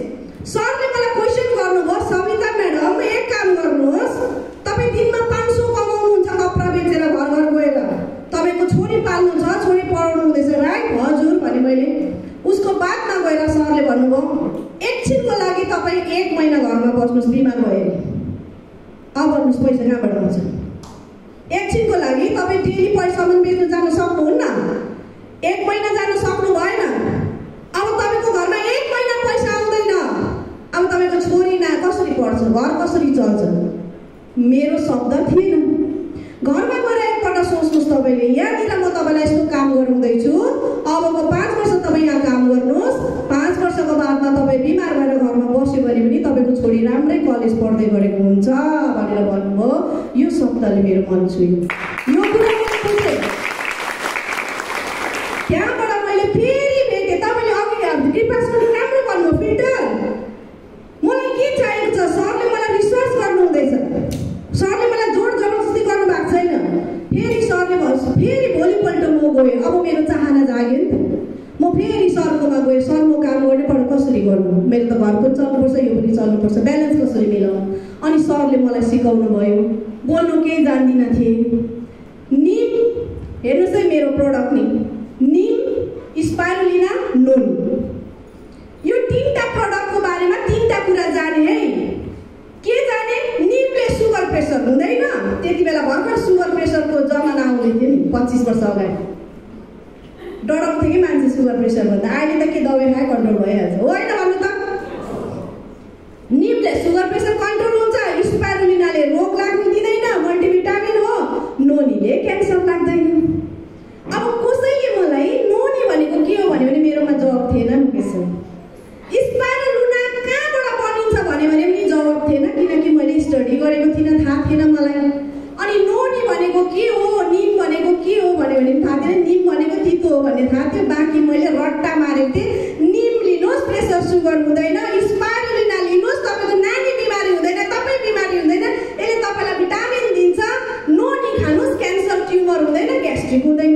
सरले मलाई क्वेसन गर्नुभयो, सविता म्याडम एक काम गर्नुहोस्, तपाईँ दिनमा 500 कमाउनुहुन्छ कपडा बेचेर घर गएर, तपाईँको छोरी पाल्नु छ, छोरी पढाउनु हुँदैछ राइट? हजुर भने मैले। उसको बादमा गएर सरले भन्नुभयो एकछिनको लागि तपाईँ 1 महिना घरमा बस्नुहोस् बिमार भयो, अब भन्नुहोस् पैसा कहाँबाट आउँछ? एकछिनको लागि तपाईँ डेली पैसामा बेच्नु जानु सक्नुहुन्न, 1 महिना जानु सक्नु भएन, अब तपाईँको घरमा 1 महिना पैसा आउँदैन, अब तपाईँको छोरी ना कसरी पढ्छ, घर कसरी चल्छ? मेरो शब्द थिएन। घरमा गएर एकपल्ट सोच्नुहोस् तपाईँले, यहाँनिर म तपाईँलाई यस्तो काम गराउँदैछु, अबको 5 वर्ष तपाईँ यहाँ काम गर्नुहोस्, 5 वर्षको बादमा तपाईँ बिमार भएर घरमा बस्यो भने पनि तपाईँको छोरी राम्रै कलेज पढ्दै गरेको हुन्छ भनेर भन्नुभयो। यो शब्दले मेरो मन छुयो, यो कुरा बुझेँ। त्यहाँबाट मैले फेरि भेटेँ, तपाईँले अघि कृपास पनि राम्रो भन्नुभयो, फिल्टर मलाई के चाहिएको छ, सरले मलाई रिसर्च गर्नु हुँदैछ, सरले मलाई जोड जबरजस्ती गर्नु भएको छैन। फेरि सरले भन्छु, फेरि भोलिपल्ट म गएँ, अब मेरो चाहना जाग्यो नि त, म फेरि सरकोमा गएँ, सर म काम गर्ने पढ कसरी गर्नु, मेरो त घर पनि चल्नुपर्छ, यो पनि चल्नुपर्छ, ब्यालेन्स कसरी मिलाउनु। अनि सरले मलाई सिकाउनु भयो, बोल्नु केही जान्दिनँ थिएँ। निम हेर्नुहोस् है मेरो प्रडक्ट नि, निम, स्पाइरुलिना, नोनी, यो 3टा प्रडक्टको बारेमा 3टा कुरा जाने है। के जाने? निमले सुगर प्रेसर हुँदैन, 25 वर्ष अगाडि डराउँथ्यो कि मान्छे सुगर प्रेसर भन्दा। अहिले त के दबाई खाए कन्ट्रोल भइहाल्छ, होइन भन्नु त? निमले सुगर प्रेसर कन्ट्रोल हुन्छ, स्पाइरुलिनाले रोग लाग्नु दिँदैन, मल्टिभिटामिन हो, नोनीले क्यान्सर लाग्दैन। अब कसैले मलाई नोनी भनेको के हो भन्यो भने मेरोमा जवाब थिएन। मुकेश स्पाइरुलिना कहाँबाट बनिन्छ भन्यो भने पनि जवाब थिएन, किनकि मैले स्टडी गरेको थिइनँ, थाहा थिएन मलाई। अनि नोनी भनेको के हो, निम भनेको के हो भन्यो भने थाहा थिएन। निम भनेको तितो हो भन्ने थाहा थियो, बाँकी मैले रट्टा मारेको थिएँ। निम लिनुहोस् प्रेसर सुगर हुँदैन, स्पाइरुलिना लिनुहोस् तपाईँको नानी बिमारी हुँदैन, तपाईँ बिमारी हुँदैन, यसले तपाईँलाई भिटामिन दिन्छ। नोनी खानुहोस् क्यान्सर ट्युमर हुँदैन, ग्यास्ट्रिक हुँदैन।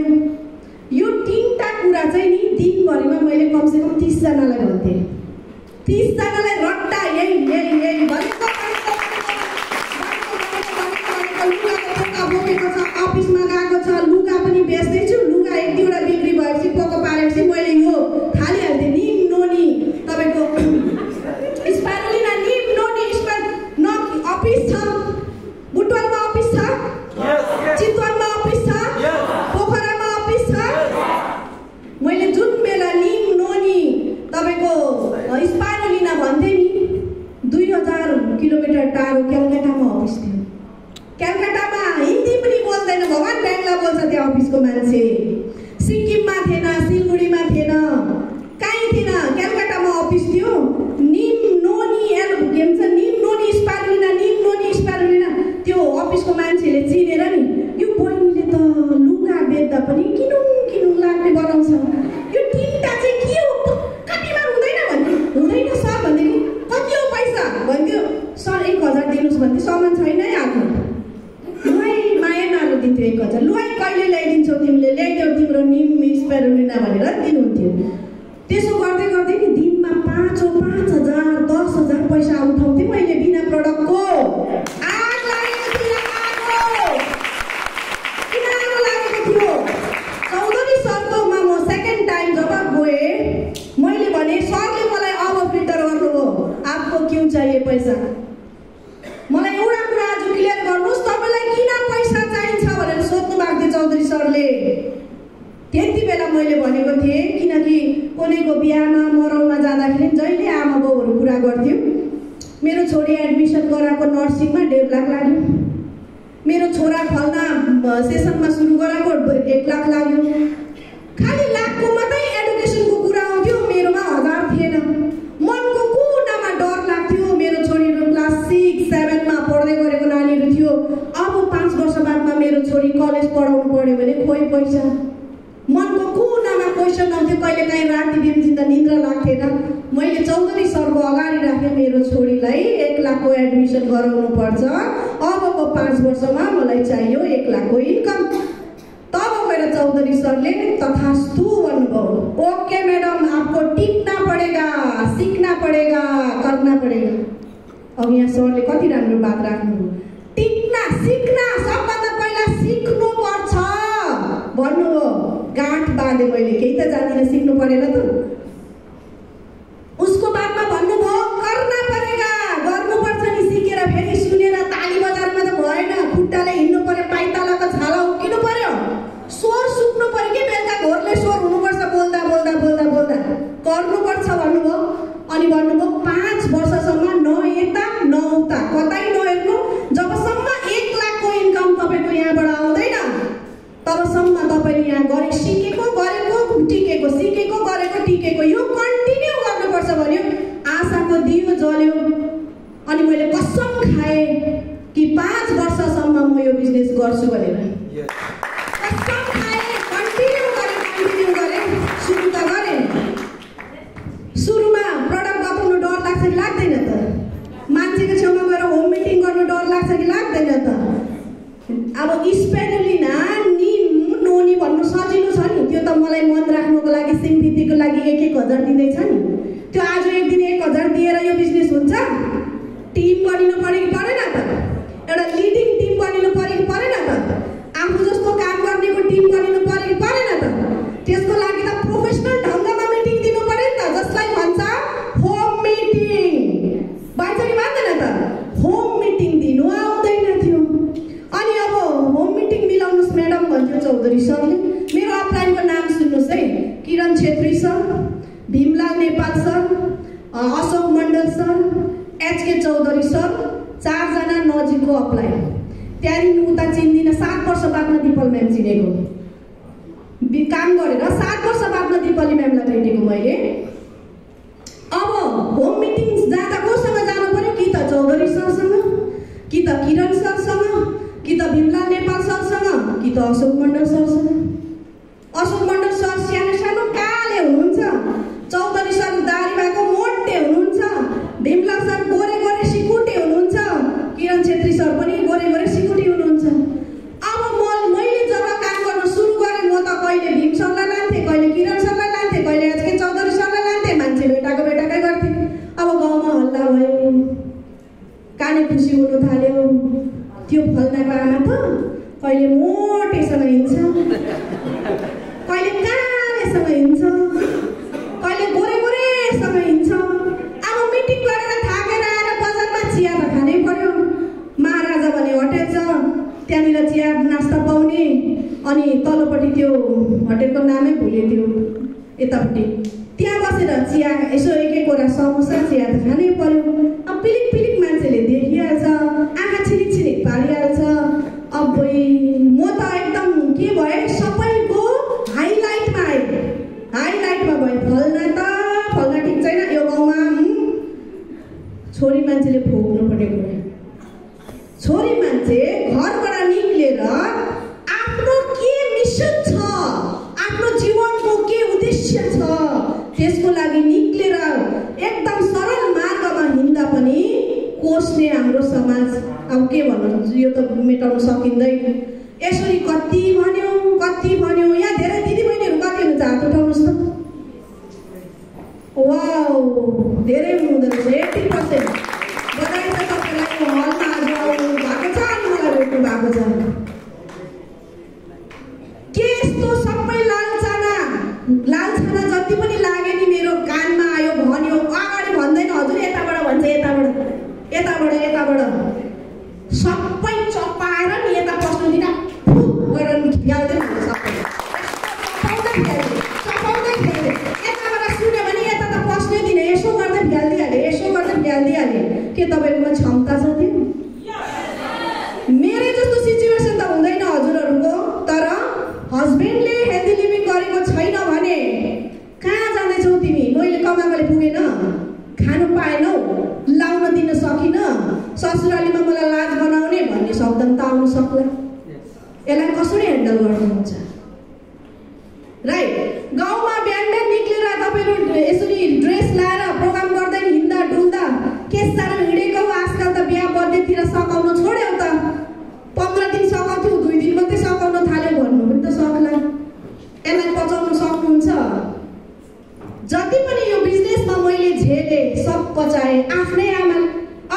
यो तीनटा कुरा चाहिँ नि दिनभरिमा मैले कमसेकम 30 जनालाई भन्थेँ। 30 जनालाई रट्टा यही बोकेको छ, अफिसमा गएको छ, लुगा पनि बेच्दैछु, लुगा एक दुईवटा बिक्री भएपछि पोको पारेपछि मैले यो थालिहाल्थेँ। निम नोनी तपाईँको स्पाइरुलिना, निम नोनी न अफिस छ, बुटवलमा अफिस छ, चितवनमा अफिस छ, पोखरामा अफिस छ। मैले जुन बेला निम नोनी तपाईँको स्पाइरुलिना भन्थेँ नि, 2000 किलोमिटर टाढो कलकत्तामा अफिस थियो। कलकत्तामा हिन्दी पनि बोल्दैन, भगवान बङ्गला बोल्छ त्यहाँ अफिसको मान्छे। सिक्किममा थिएन, सिलगढीमा थिएन, कहीँ थिएन, कलकत्तामा अफिस थियो। निम नोनी के भन्छ, निम नोनी स्पाइरुलिना, निम नोनी स्पाइरुलिना, त्यो अफिसको मान्छेले चिनेर नि यो बहिनीले त लुगा बेच्दा पनि किनुङ लाग्ने बनाउँछ, यो तिनवटा चाहिँ के हो, कतिमा हुँदैन भन्थ्यो। हुँदैन सर भन्थ्यो। कति हो पैसा भन्थ्यो। सर 1000 दिनुहोस् भन्थ्यो। सामान छैन है आफ्नो, माया नालो दिन्थ्यो 1000। लु है कहिले ल्याइदिन्छौ तिमीले, ल्याइदेऊ तिम्रो निम स्पाइरुलिना भनेर दिनुहुन्थ्यो। त्यसो गर्दै गर्दै नि दिनमा 5000 10,000 पैसा उठाउँथेँ मैले बिना प्रडक्टको। आग लागेको थियो, किन आग लागेको थियो? चौधरी सरकोमा म सेकेन्ड टाइम जब गएँ, मैले भने सरले मलाई अब फिल्टर गर्नुभयो, आपको क्यों चाहिए पैसा? मलाई एउटा कुरा आज क्लियर गर्नुहोस्, तपाईँलाई किन पैसा चाहिन्छ भनेर सोध्नु भएको थियो चौधरी सरले। त्यति बेला मैले भनेको थिएँ, किनकि कसैको बिहामा मरौमा जाँदाखेरि जहिले आमा बाउहरू कुरा गर्थ्यो। मेरो छोरी एडमिसन गराएको नर्सिङमा 1.5 लाख लाग्यो, मेरो छोरा फल्ना सेसनमा सुरु गराएको 1 लाख लाग्यो। खालि लाखको मात्रै एडुकेसनको कुरा आउँथ्यो, मेरोमा 1000 थिएन। मनको कुनामा डर लाग्थ्यो। मेरो छोरीहरू क्लास 6, 7मा पढ्दै गरेको नानीहरू थियो। अब 5 वर्ष बादमा मेरो छोरी कलेज पढाउनु पर्यो भने खोइ पैसा। मनको कुनामा क्वेसन आउँथ्यो, कहिले काहीँ राति दिन त निद्रा लाग्थेन। मैले चौधरी सरको अगाडि राखेँ, मेरो छोरीलाई 1 लाखको एडमिसन गराउनु पर्छ, अबको 5 वर्षमा मलाई चाहियो 1 लाखको इन्कम। तब गएर चौधरी सरले तथास्तु भन्नुभयो। ओके मैडम, आपको टिप्ना पड़ेगा, सीखना पड़ेगा, करना पड़ेगा। अब यहाँ सरले कति राम्रो बात राख्नुभयो। टिप्ना सिक्ना सबभन्दा पहिला सिक्नु पर्छ भन्नुभयो। गाँठ बाँधे मैले, केही त जान्दिनँ, सिक्नु परेन त। उसको बादमा भन्नुभयो करना परेगा, गर्नुपर्छ नि। सिकेर फेरि सुनेर ताली बजारमा त भएन, खुट्टाले हिँड्नु पर्यो, पाइतालाको छाला उक्किनु पर्यो, स्वर सुक्नु पर्यो कि बेलुका घोरले स्वर हुनुपर्छ, बोल्दा बोल्दा बोल्दा बोल्दा गर्नुपर्छ भन्नुभयो। अनि भन्नुभयो 5 वर्षसम्म न यता न उता, कतै नहेर्नु। जबसम्म 1 लाखको इन्कम तपाईँको यहाँबाट आउँदैन तबसम्म तपाईँले यहाँ गरे सिकेको गरेको टिकेको, सिकेको गरेको टिकेको, यो कन्टिन्यू गर्नुपर्छ भन्यो। आशाको दियो जल्यो। अनि मैले कसम खाएँ कि 5 वर्षसम्म म यो बिजनेस गर्छु भनेर। कसम खाएँ, कन्टिन्यू गरेँ। सुरु त गरेँ। सुरुमा प्रडक्ट बताउनु डर लाग्छ कि लाग्दैन त? मान्छेको छेउमा गएर होम मिटिङ गर्नु डर लाग्छ कि लाग्दैन त? अब स्पाइरुलिना, निम नोनी भन्नु सजिलो छ नि, त्यो त मलाई मन राख्नुको लागि, सिम्पितीको लागि 1,000 दिँदैछ नि। त्यो आज एक दिन 1,000 दिएर यो बिजनेस हुन्छ? टिम बनिनु पर्यो कि परेन त? एउटा लिडिङ टिम बनिनु पर्यो कि परेन त? आफू जस्तो काम गर्नेको टिम बनिनु पर्यो कि परेन त? त्यसको लागि त प्रोफेसनल ढङ्गमा मिटिङ दिनु पर्यो नि त, जसलाई भन्छ होम मिटिङ। भन्छ कि भन्दैन त? होम मिटिङ दिनु आउँदैन थियो। अनि अब होम मिटिङ मिलाउनुहोस् म्याडम भन्छ भन्नुहुन्थ्यो चौधरी सरले। मेरो अपलाइनको नाम सुन्नुहोस् है, किरण छेत्री सर, भीमलाल नेपाल सर, अशोक मण्डल सर, एचके चौधरी सर, 4 जना नजिकको अपलाइन। त्यहाँदेखि उता चिन्दिनँ, 7 वर्ष बादमा दिपल म्याम चिनेको, काम गरेर 7 वर्ष बादमा दिपली म्यामलाई भेटेको मैले। अब होम मिटिङ जाँदा कोसँग जानु पर्यो, कि त चौधरी सरसँग, कि त किरण सरसँग, कि त भीमलाल नेपाल सरसँग, कि त अशोक मण्डल सरसँग। अशोक मण्डल सर सानो सानो काले हुनुहुन्छ, चौधरी सर दारी भएको मोटे हुनुहुन्छ, भीमलाल सर गोरे गोरे सिकुटे हुनुहुन्छ, किरण छेत्री सर पनि गोरे गोरे सिकुटे हुनुहुन्छ। अब मैले जब काम गर्न सुरु गरेँ, म त कहिले भीम सरलाई लान्थेँ, कहिले किरण सरलाई लान्थेँ, कहिले एचके चौधरी सरलाई लान्थेँ, मान्छे बेटाकै गर्थेँ। अब गाउँमा हल्ला भयो, काने खुसी हुनु थाल्यो, त्यो फल्नाको आमा त कहिले मोटेसँग हिँड्छ, कहिले कालेसँग हिँड्छ, कहिले गोरे गोरेसँग हिँड्छ। अब मिटिङ गरेर थाकेर आएर बजारमा चिया त खानै पर्यो, महाराजा भन्ने होटेल छ, त्यहाँनिर चिया नास्ता पाउने, अनि तलपट्टि त्यो होटेलको नामै भुल्यो त्यो यतापट्टि, त्यहाँ बसेर चिया यसो एक वटा समोसा चिया त खानै पर्यो। अब पिलिक पिलिक मान्छेले देखिहाल्छ, आँखा छिरिक छिरिक पारिहाल्छ। अब म त एकदम के भयो, सबैको हाइलाइटमा आयो, हाइलाइटमा भयो। फल्ना ठिक छैन यो गाउँमा, छोरी मान्छेले भोग्नु पर्ने कुरा। छोरी मान्छे घरबाट निक्लेर आफ्नो के मिसन छ, आफ्नो जीवनको के उद्देश्य छ, त्यसको लागि निक्लेर एकदम सरल मार्गमा हिँड्दा पनि कोस्ने हाम्रो समाज। अब के भन्नु, यो त मेटाउन सकिँदैन। यसरी कति भन्यो, यहाँ धेरै दिदीबहिनीहरू कति हुनुहुन्छ, हात उठाउनुहोस् त। वाउ, धेरै हुनुहुँदो रहेछ, 80%। बधाई छ तपाईँलाई, हलमा आज आउनु भएको छ अनि मलाई भेट्नु भएको छ। के यस्तो सबै लालछाना जति पनि लाग्यो नि मेरो कानमा आयो, भन्यो, अगाडि भन्दैन, हजुर यताबाट भन्छ, यताबाट सबै चपाएर नि यता पस्नु दिन गरेर खियाल्दै हुन्छ, सबै चपाउँदै खेल्दै यताबाट सुन्यो भने यता त पस्नै दिने, यसो गर्दै फ्याल्दिहाले। के तपाईँकोमा क्षमता छ त्यो? मेरै जस्तो सिचुएसन त हुँदैन हजुरहरूको, तर हस्बेन्डले हेल्दी लिभिङ गरेको छैन भने कहाँ जाँदैछौ तिमी? मैले कमाएकोले पुगेन, खानु पाएनौ, लाउन दिन सकिन, ससुरालीमा मलाई लाज बनाउने भन्ने शब्द त आउनु सक्ला। यसलाई कसरी ह्यान्डल गर्नुहुन्छ? राइट, गाउँमा बिहान निक्लेर तपाईँहरू यसरी ड्रेस लाएर प्रोग्राम गर्दै हिँड्दा डुल्दा के साह्रो हिँडेको। आजकल त बिहा बर्थडेतिर सकाउन छोड्यौ त, 15 दिन सकाउँथ्यौ, 2 दिन मात्रै सकाउन थाल्यो भन्नु पनि त सक्ला। यसलाई पचाउन सक्नुहुन्छ? जति पनि यो बिजनेसमा मैले झेले सब पचाएँ आफ्नै आमा।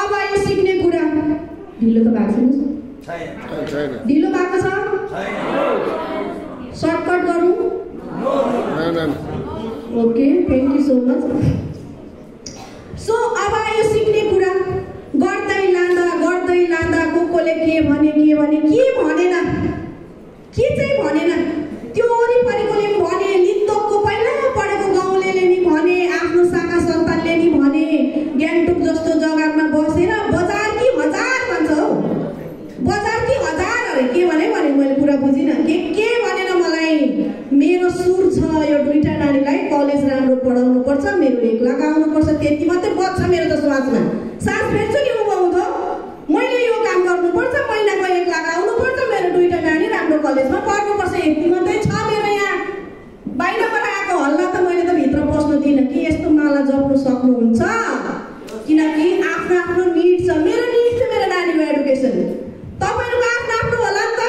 अब यो सिक्ने कुरा ढिलो त भएको छैन, ढिलो भएको छ, सर्टकट गरौँ? Okay, thank you so much. So अब यो सिक्ने कुरा गर्दै लाँदा कोले के भने के चाहिँ भनेन, त्यो वरिपरिकोले पनि भने, लिन्तोकको पहिला पढेको गाउँलेले नि भने, आफ्नो शाखा सन्तानले नि भने, ग्यान्टोक जस्तो जग्गामा बसेर बजार कि हजार भन्छ हौ, बजार कि हजार अरे के भने मैले कुरा बुझिनँ। के भनेन मलाई, मेरो सुर छ यो 2टा नानीलाई कलेज राम्रो पढाउनु पर्छ, मेरो 1 लाख आउनुपर्छ, त्यति मात्रै बच्छ मेरो त समाजमा। सास फेर्छु नि उभो मैले यो काम गर्नुपर्छ, महिनाको 1 लाख आउनुपर्छ, मेरो 2टा नानी राम्रो कलेजमा पढ्नुपर्छ, यति मात्रै छ मेरो। यहाँ बाहिरबाट आएको हल्ला त मैले त भित्र पस्नु दिइनँ कि यस्तो माला जप्नु सक्नुहुन्छ, किनकि आफ्नो निड छ। मेरो निड छ मेरो नानीको एडुकेसन, तपाईँहरूको आफ्नो होला नि त,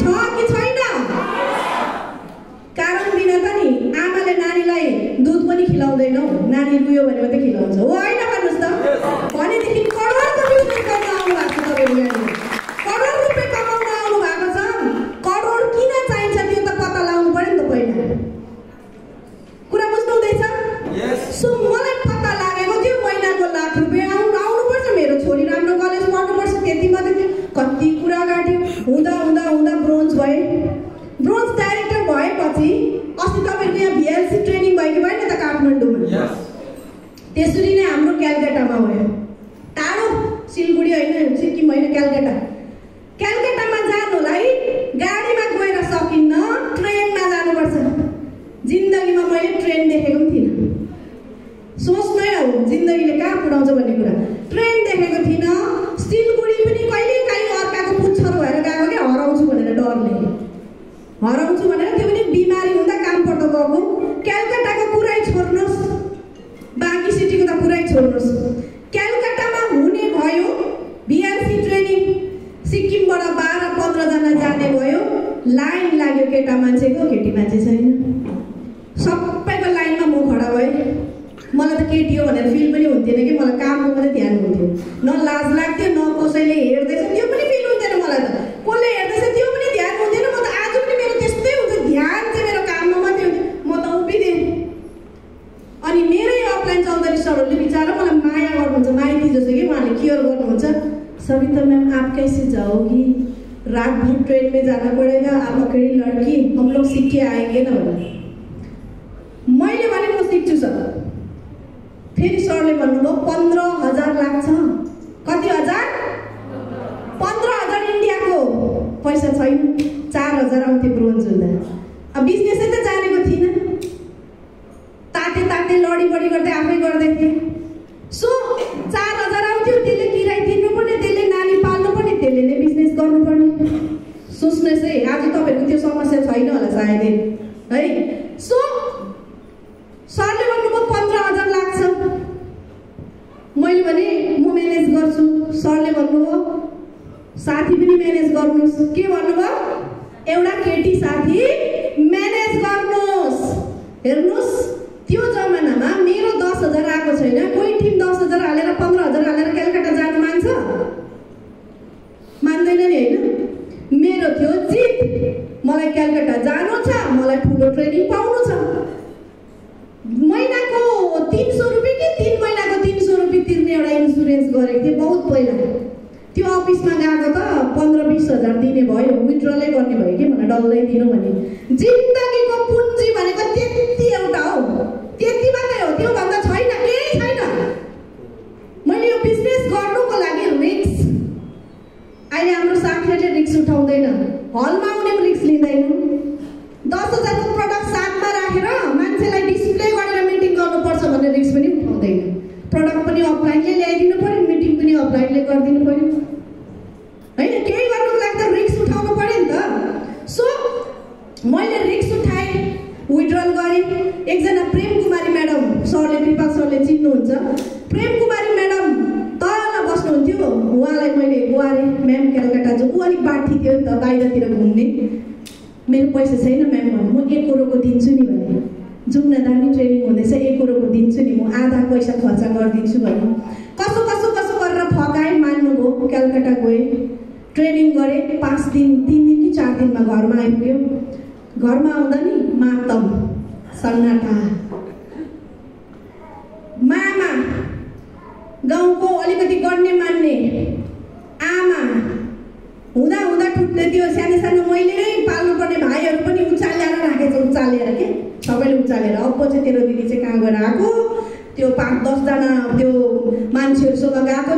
छ कि छैन? कारण बिना त नि आमाले नानीलाई दुध पनि खिलाउँदैनौ, नानी रुयो भने मात्रै खिलाउँछ हो, होइन भन्नुहोस् त? भनेदेखि करोडको बिजनेस गर्न आउनु भएको छ तपाईँहरू, यहाँनिर करोड रुपियाँ कमाउन आउनु भएको छ। करोड किन चाहिन्छ त्यो त पत्ता लगाउनु पर्यो नि त पहिला, कुरा बुझ्नु हुँदैछ? सो मलाई पत्ता लागेको थियो महिनाको 1 लाख रुपियाँ आउनुपर्छ, मेरो छोरी राम्रो कलेज पढ्नुपर्छ, त्यति मात्रै थियो। कति कुरा काट्यो, हुँदा ब्रोन्ज भए, ब्रोन्ज डाइरेक्टर भएपछि अस्ति तपाईँको यहाँ भिएलसी ट्रेनिङ भयो कि भएन त काठमाडौँमा? त्यसरी नै हाम्रो कलकत्तामा भयो। टाढो सिलगढी होइन, सिक्किम होइन, कलकत्ता। कलकत्तामा जानुलाई गाडीमा गएर सकिन्न, ट्रेनमा जानुपर्छ। जिन्दगीमा मैले ट्रेन देखेको पनि थिइनँ। सोच्नै हो जिन्दगीले कहाँ पुऱ्याउँछ भन्ने कुरा। ट्रेन देखेको थिइनँ। सिलगढी पनि कहिले काहीँ अर्काको पुच्छर भएर गएको कि हराउँछु भनेर डरले, हराउँछु भनेर, त्यो पनि बिमारी हुँदा काम पर्दा गएको। कलकत्ताको कुरै छोड्नुहोस्, बाँकी सिटीको त कुरै छोड्नुहोस्। कलकत्तामा हुने भयो भिएलसी ट्रेनिङ, सिक्किमबाट 12-15 जना जाने भयो। लाइन लाग्यो केटा मान्छेको, केटी मान्छे छैन। सबैको लाइनमा म खडा भएँ। मलाई त केटी हो भनेर फिल पनि हुन्थेन कि, मलाई कामको मात्रै ध्यान हुन्थ्यो। न लाज लाग्थ्यो, न कसैले हेर्दैछ त्यो पनि फिल हुन्थेन मलाई त। कसले हेर्दैछ त्यो पनि ध्यान हुन्थेन। म त आज पनि मेरो त्यस्तै हुन्छ, ध्यान चाहिँ मेरो काममा मात्रै हुन्थ्यो। म त उभिदिएँ। अनि मेरै अफलाइन चौधरी सरहरूले बिचारा मलाई माया गर्नुहुन्छ, माइती जस्तो कि उहाँले केयर गर्नुहुन्छ। सविता मैम आप कैसे जाओगी, रात भर ट्रेन में जाना पड़ेगा, आप अकेली लड़की, हम लोग सीख के आएंगे ना भने। मैले भने म सिक्छु सर। फेरि सरले भन्नुभयो 15,000 लाग्छ। कति हजार? 15,000 इन्डियाको पैसा छैन। 4,000 आउँथ्यो ब्रोन्ज हुँदा। अब बिजनेसै त जानेको थिइनँ। ताते लडी बडी गर्दै आफै गर्दै थिएँ। सो 4,000 आउँथ्यो, त्यसले किराय तिर्नुपर्ने, त्यसले नानी पाल्नुपर्ने, त्यसले नै बिजनेस गर्नुपर्ने। सोच्नुहोस् है, आज तपाईँहरूको त्यो समस्या छैन होला सायदै है। सो सरले भन्नुभयो 15,000 लाग्छ। मैले भने म म्यानेज गर्छु। सरले भन्नुभयो साथी पनि म्यानेज गर्नुहोस्। के भन्नुभयो? एउटा केटी साथी म्यानेज गर्नुहोस्। हेर्नुहोस्, त्यो जमानामा मेरो 10,000 आएको छैन। कोही टिम 10,000 हालेर 15,000 हालेर कलकत्ता जानु मान्छ? मान्दैन नि होइन। मेरो थियो जित, मलाई कलकत्ता जानु छ, मलाई ठुलो ट्रेनिङ पाउनु छ। महिनाको 300 रुपियाँ कि 3 महिनाको 300 रुपियाँ तिर्ने एउटा इन्सुरेन्स गरेको थिएँ बहुत पहिला। त्यो अफिसमा गएको त 15-20 हजार दिने भयो, विथड्रलै गर्ने भयो कि मलाई डल्लै दिनु भने। जिन्दगीको पुन्जी भनेको त्यति एउटा हो, त्यति मात्रै हो, त्यो भन्दा छैन, केही छैन। मैले यो बिजनेस गर्नुको लागि रिस्क, अहिले हाम्रो साथीहरूले रिस्क उठाउँदैन, हलमा आउने रिस्क लिँदैन। 10,000 को प्रडक्ट साथमा राखेर मान्छेलाई डिस्प्ले गरेर मिटिङ गर्नुपर्छ भन्ने रिस्क पनि उठाउँदैन। प्रडक्ट पनि अफलाइनले ल्याइदिनु पर्यो, मिटिङ पनि अफलाइनले गरिदिनु पर्यो होइन। केही गर्नुको लागि त रिस्क उठाउनु पर्यो नि त। सो मैले रिस्क उठाएँ, विथड्रल गरेँ। एकजना प्रेम कुमारी म्याडम, सरले, कृपाल सरले चिन्नुहुन्छ, प्रेम कुमारी म्याडम तल बस्नुहुन्थ्यो। उहाँलाई मैले गुहारेँ, म्याम कलकत्ता जाउँ। ऊ अलिक बाठी थियो नि त, बाहिरतिर घुम्ने। मेरो पैसा छैन म्याम भन्नु, म 1 करोडको दिन्छु नि भने। जाउँ न, दामी ट्रेनिङ हुँदैछ, 1 करोडको दिन्छु नि, म आधा पैसा खर्च गरिदिन्छु भन्नु। कसो गरेर फकाएँ, मान्नुभयो। कलकत्ता गएँ, ट्रेनिङ गरेँ। 5 दिन, 3 दिन कि 4 दिनमा घरमा आइपुग्यो। घरमा आउँदा नि मातम, सन्नाटा। मामा, गाउँको अलिकति गर्ने मान्ने आमा हुँदा ठुट्ने, त्यो सानो मैले नै पाल्नुपर्ने भाइहरू पनि उचालेर राखेछ। उचालेर के सबैले उचालेर, अब चाहिँ तेरो दिदी चाहिँ कहाँ गएर आएको, त्यो 5-10 जना त्यो मान्छेहरूसँग गएको छ।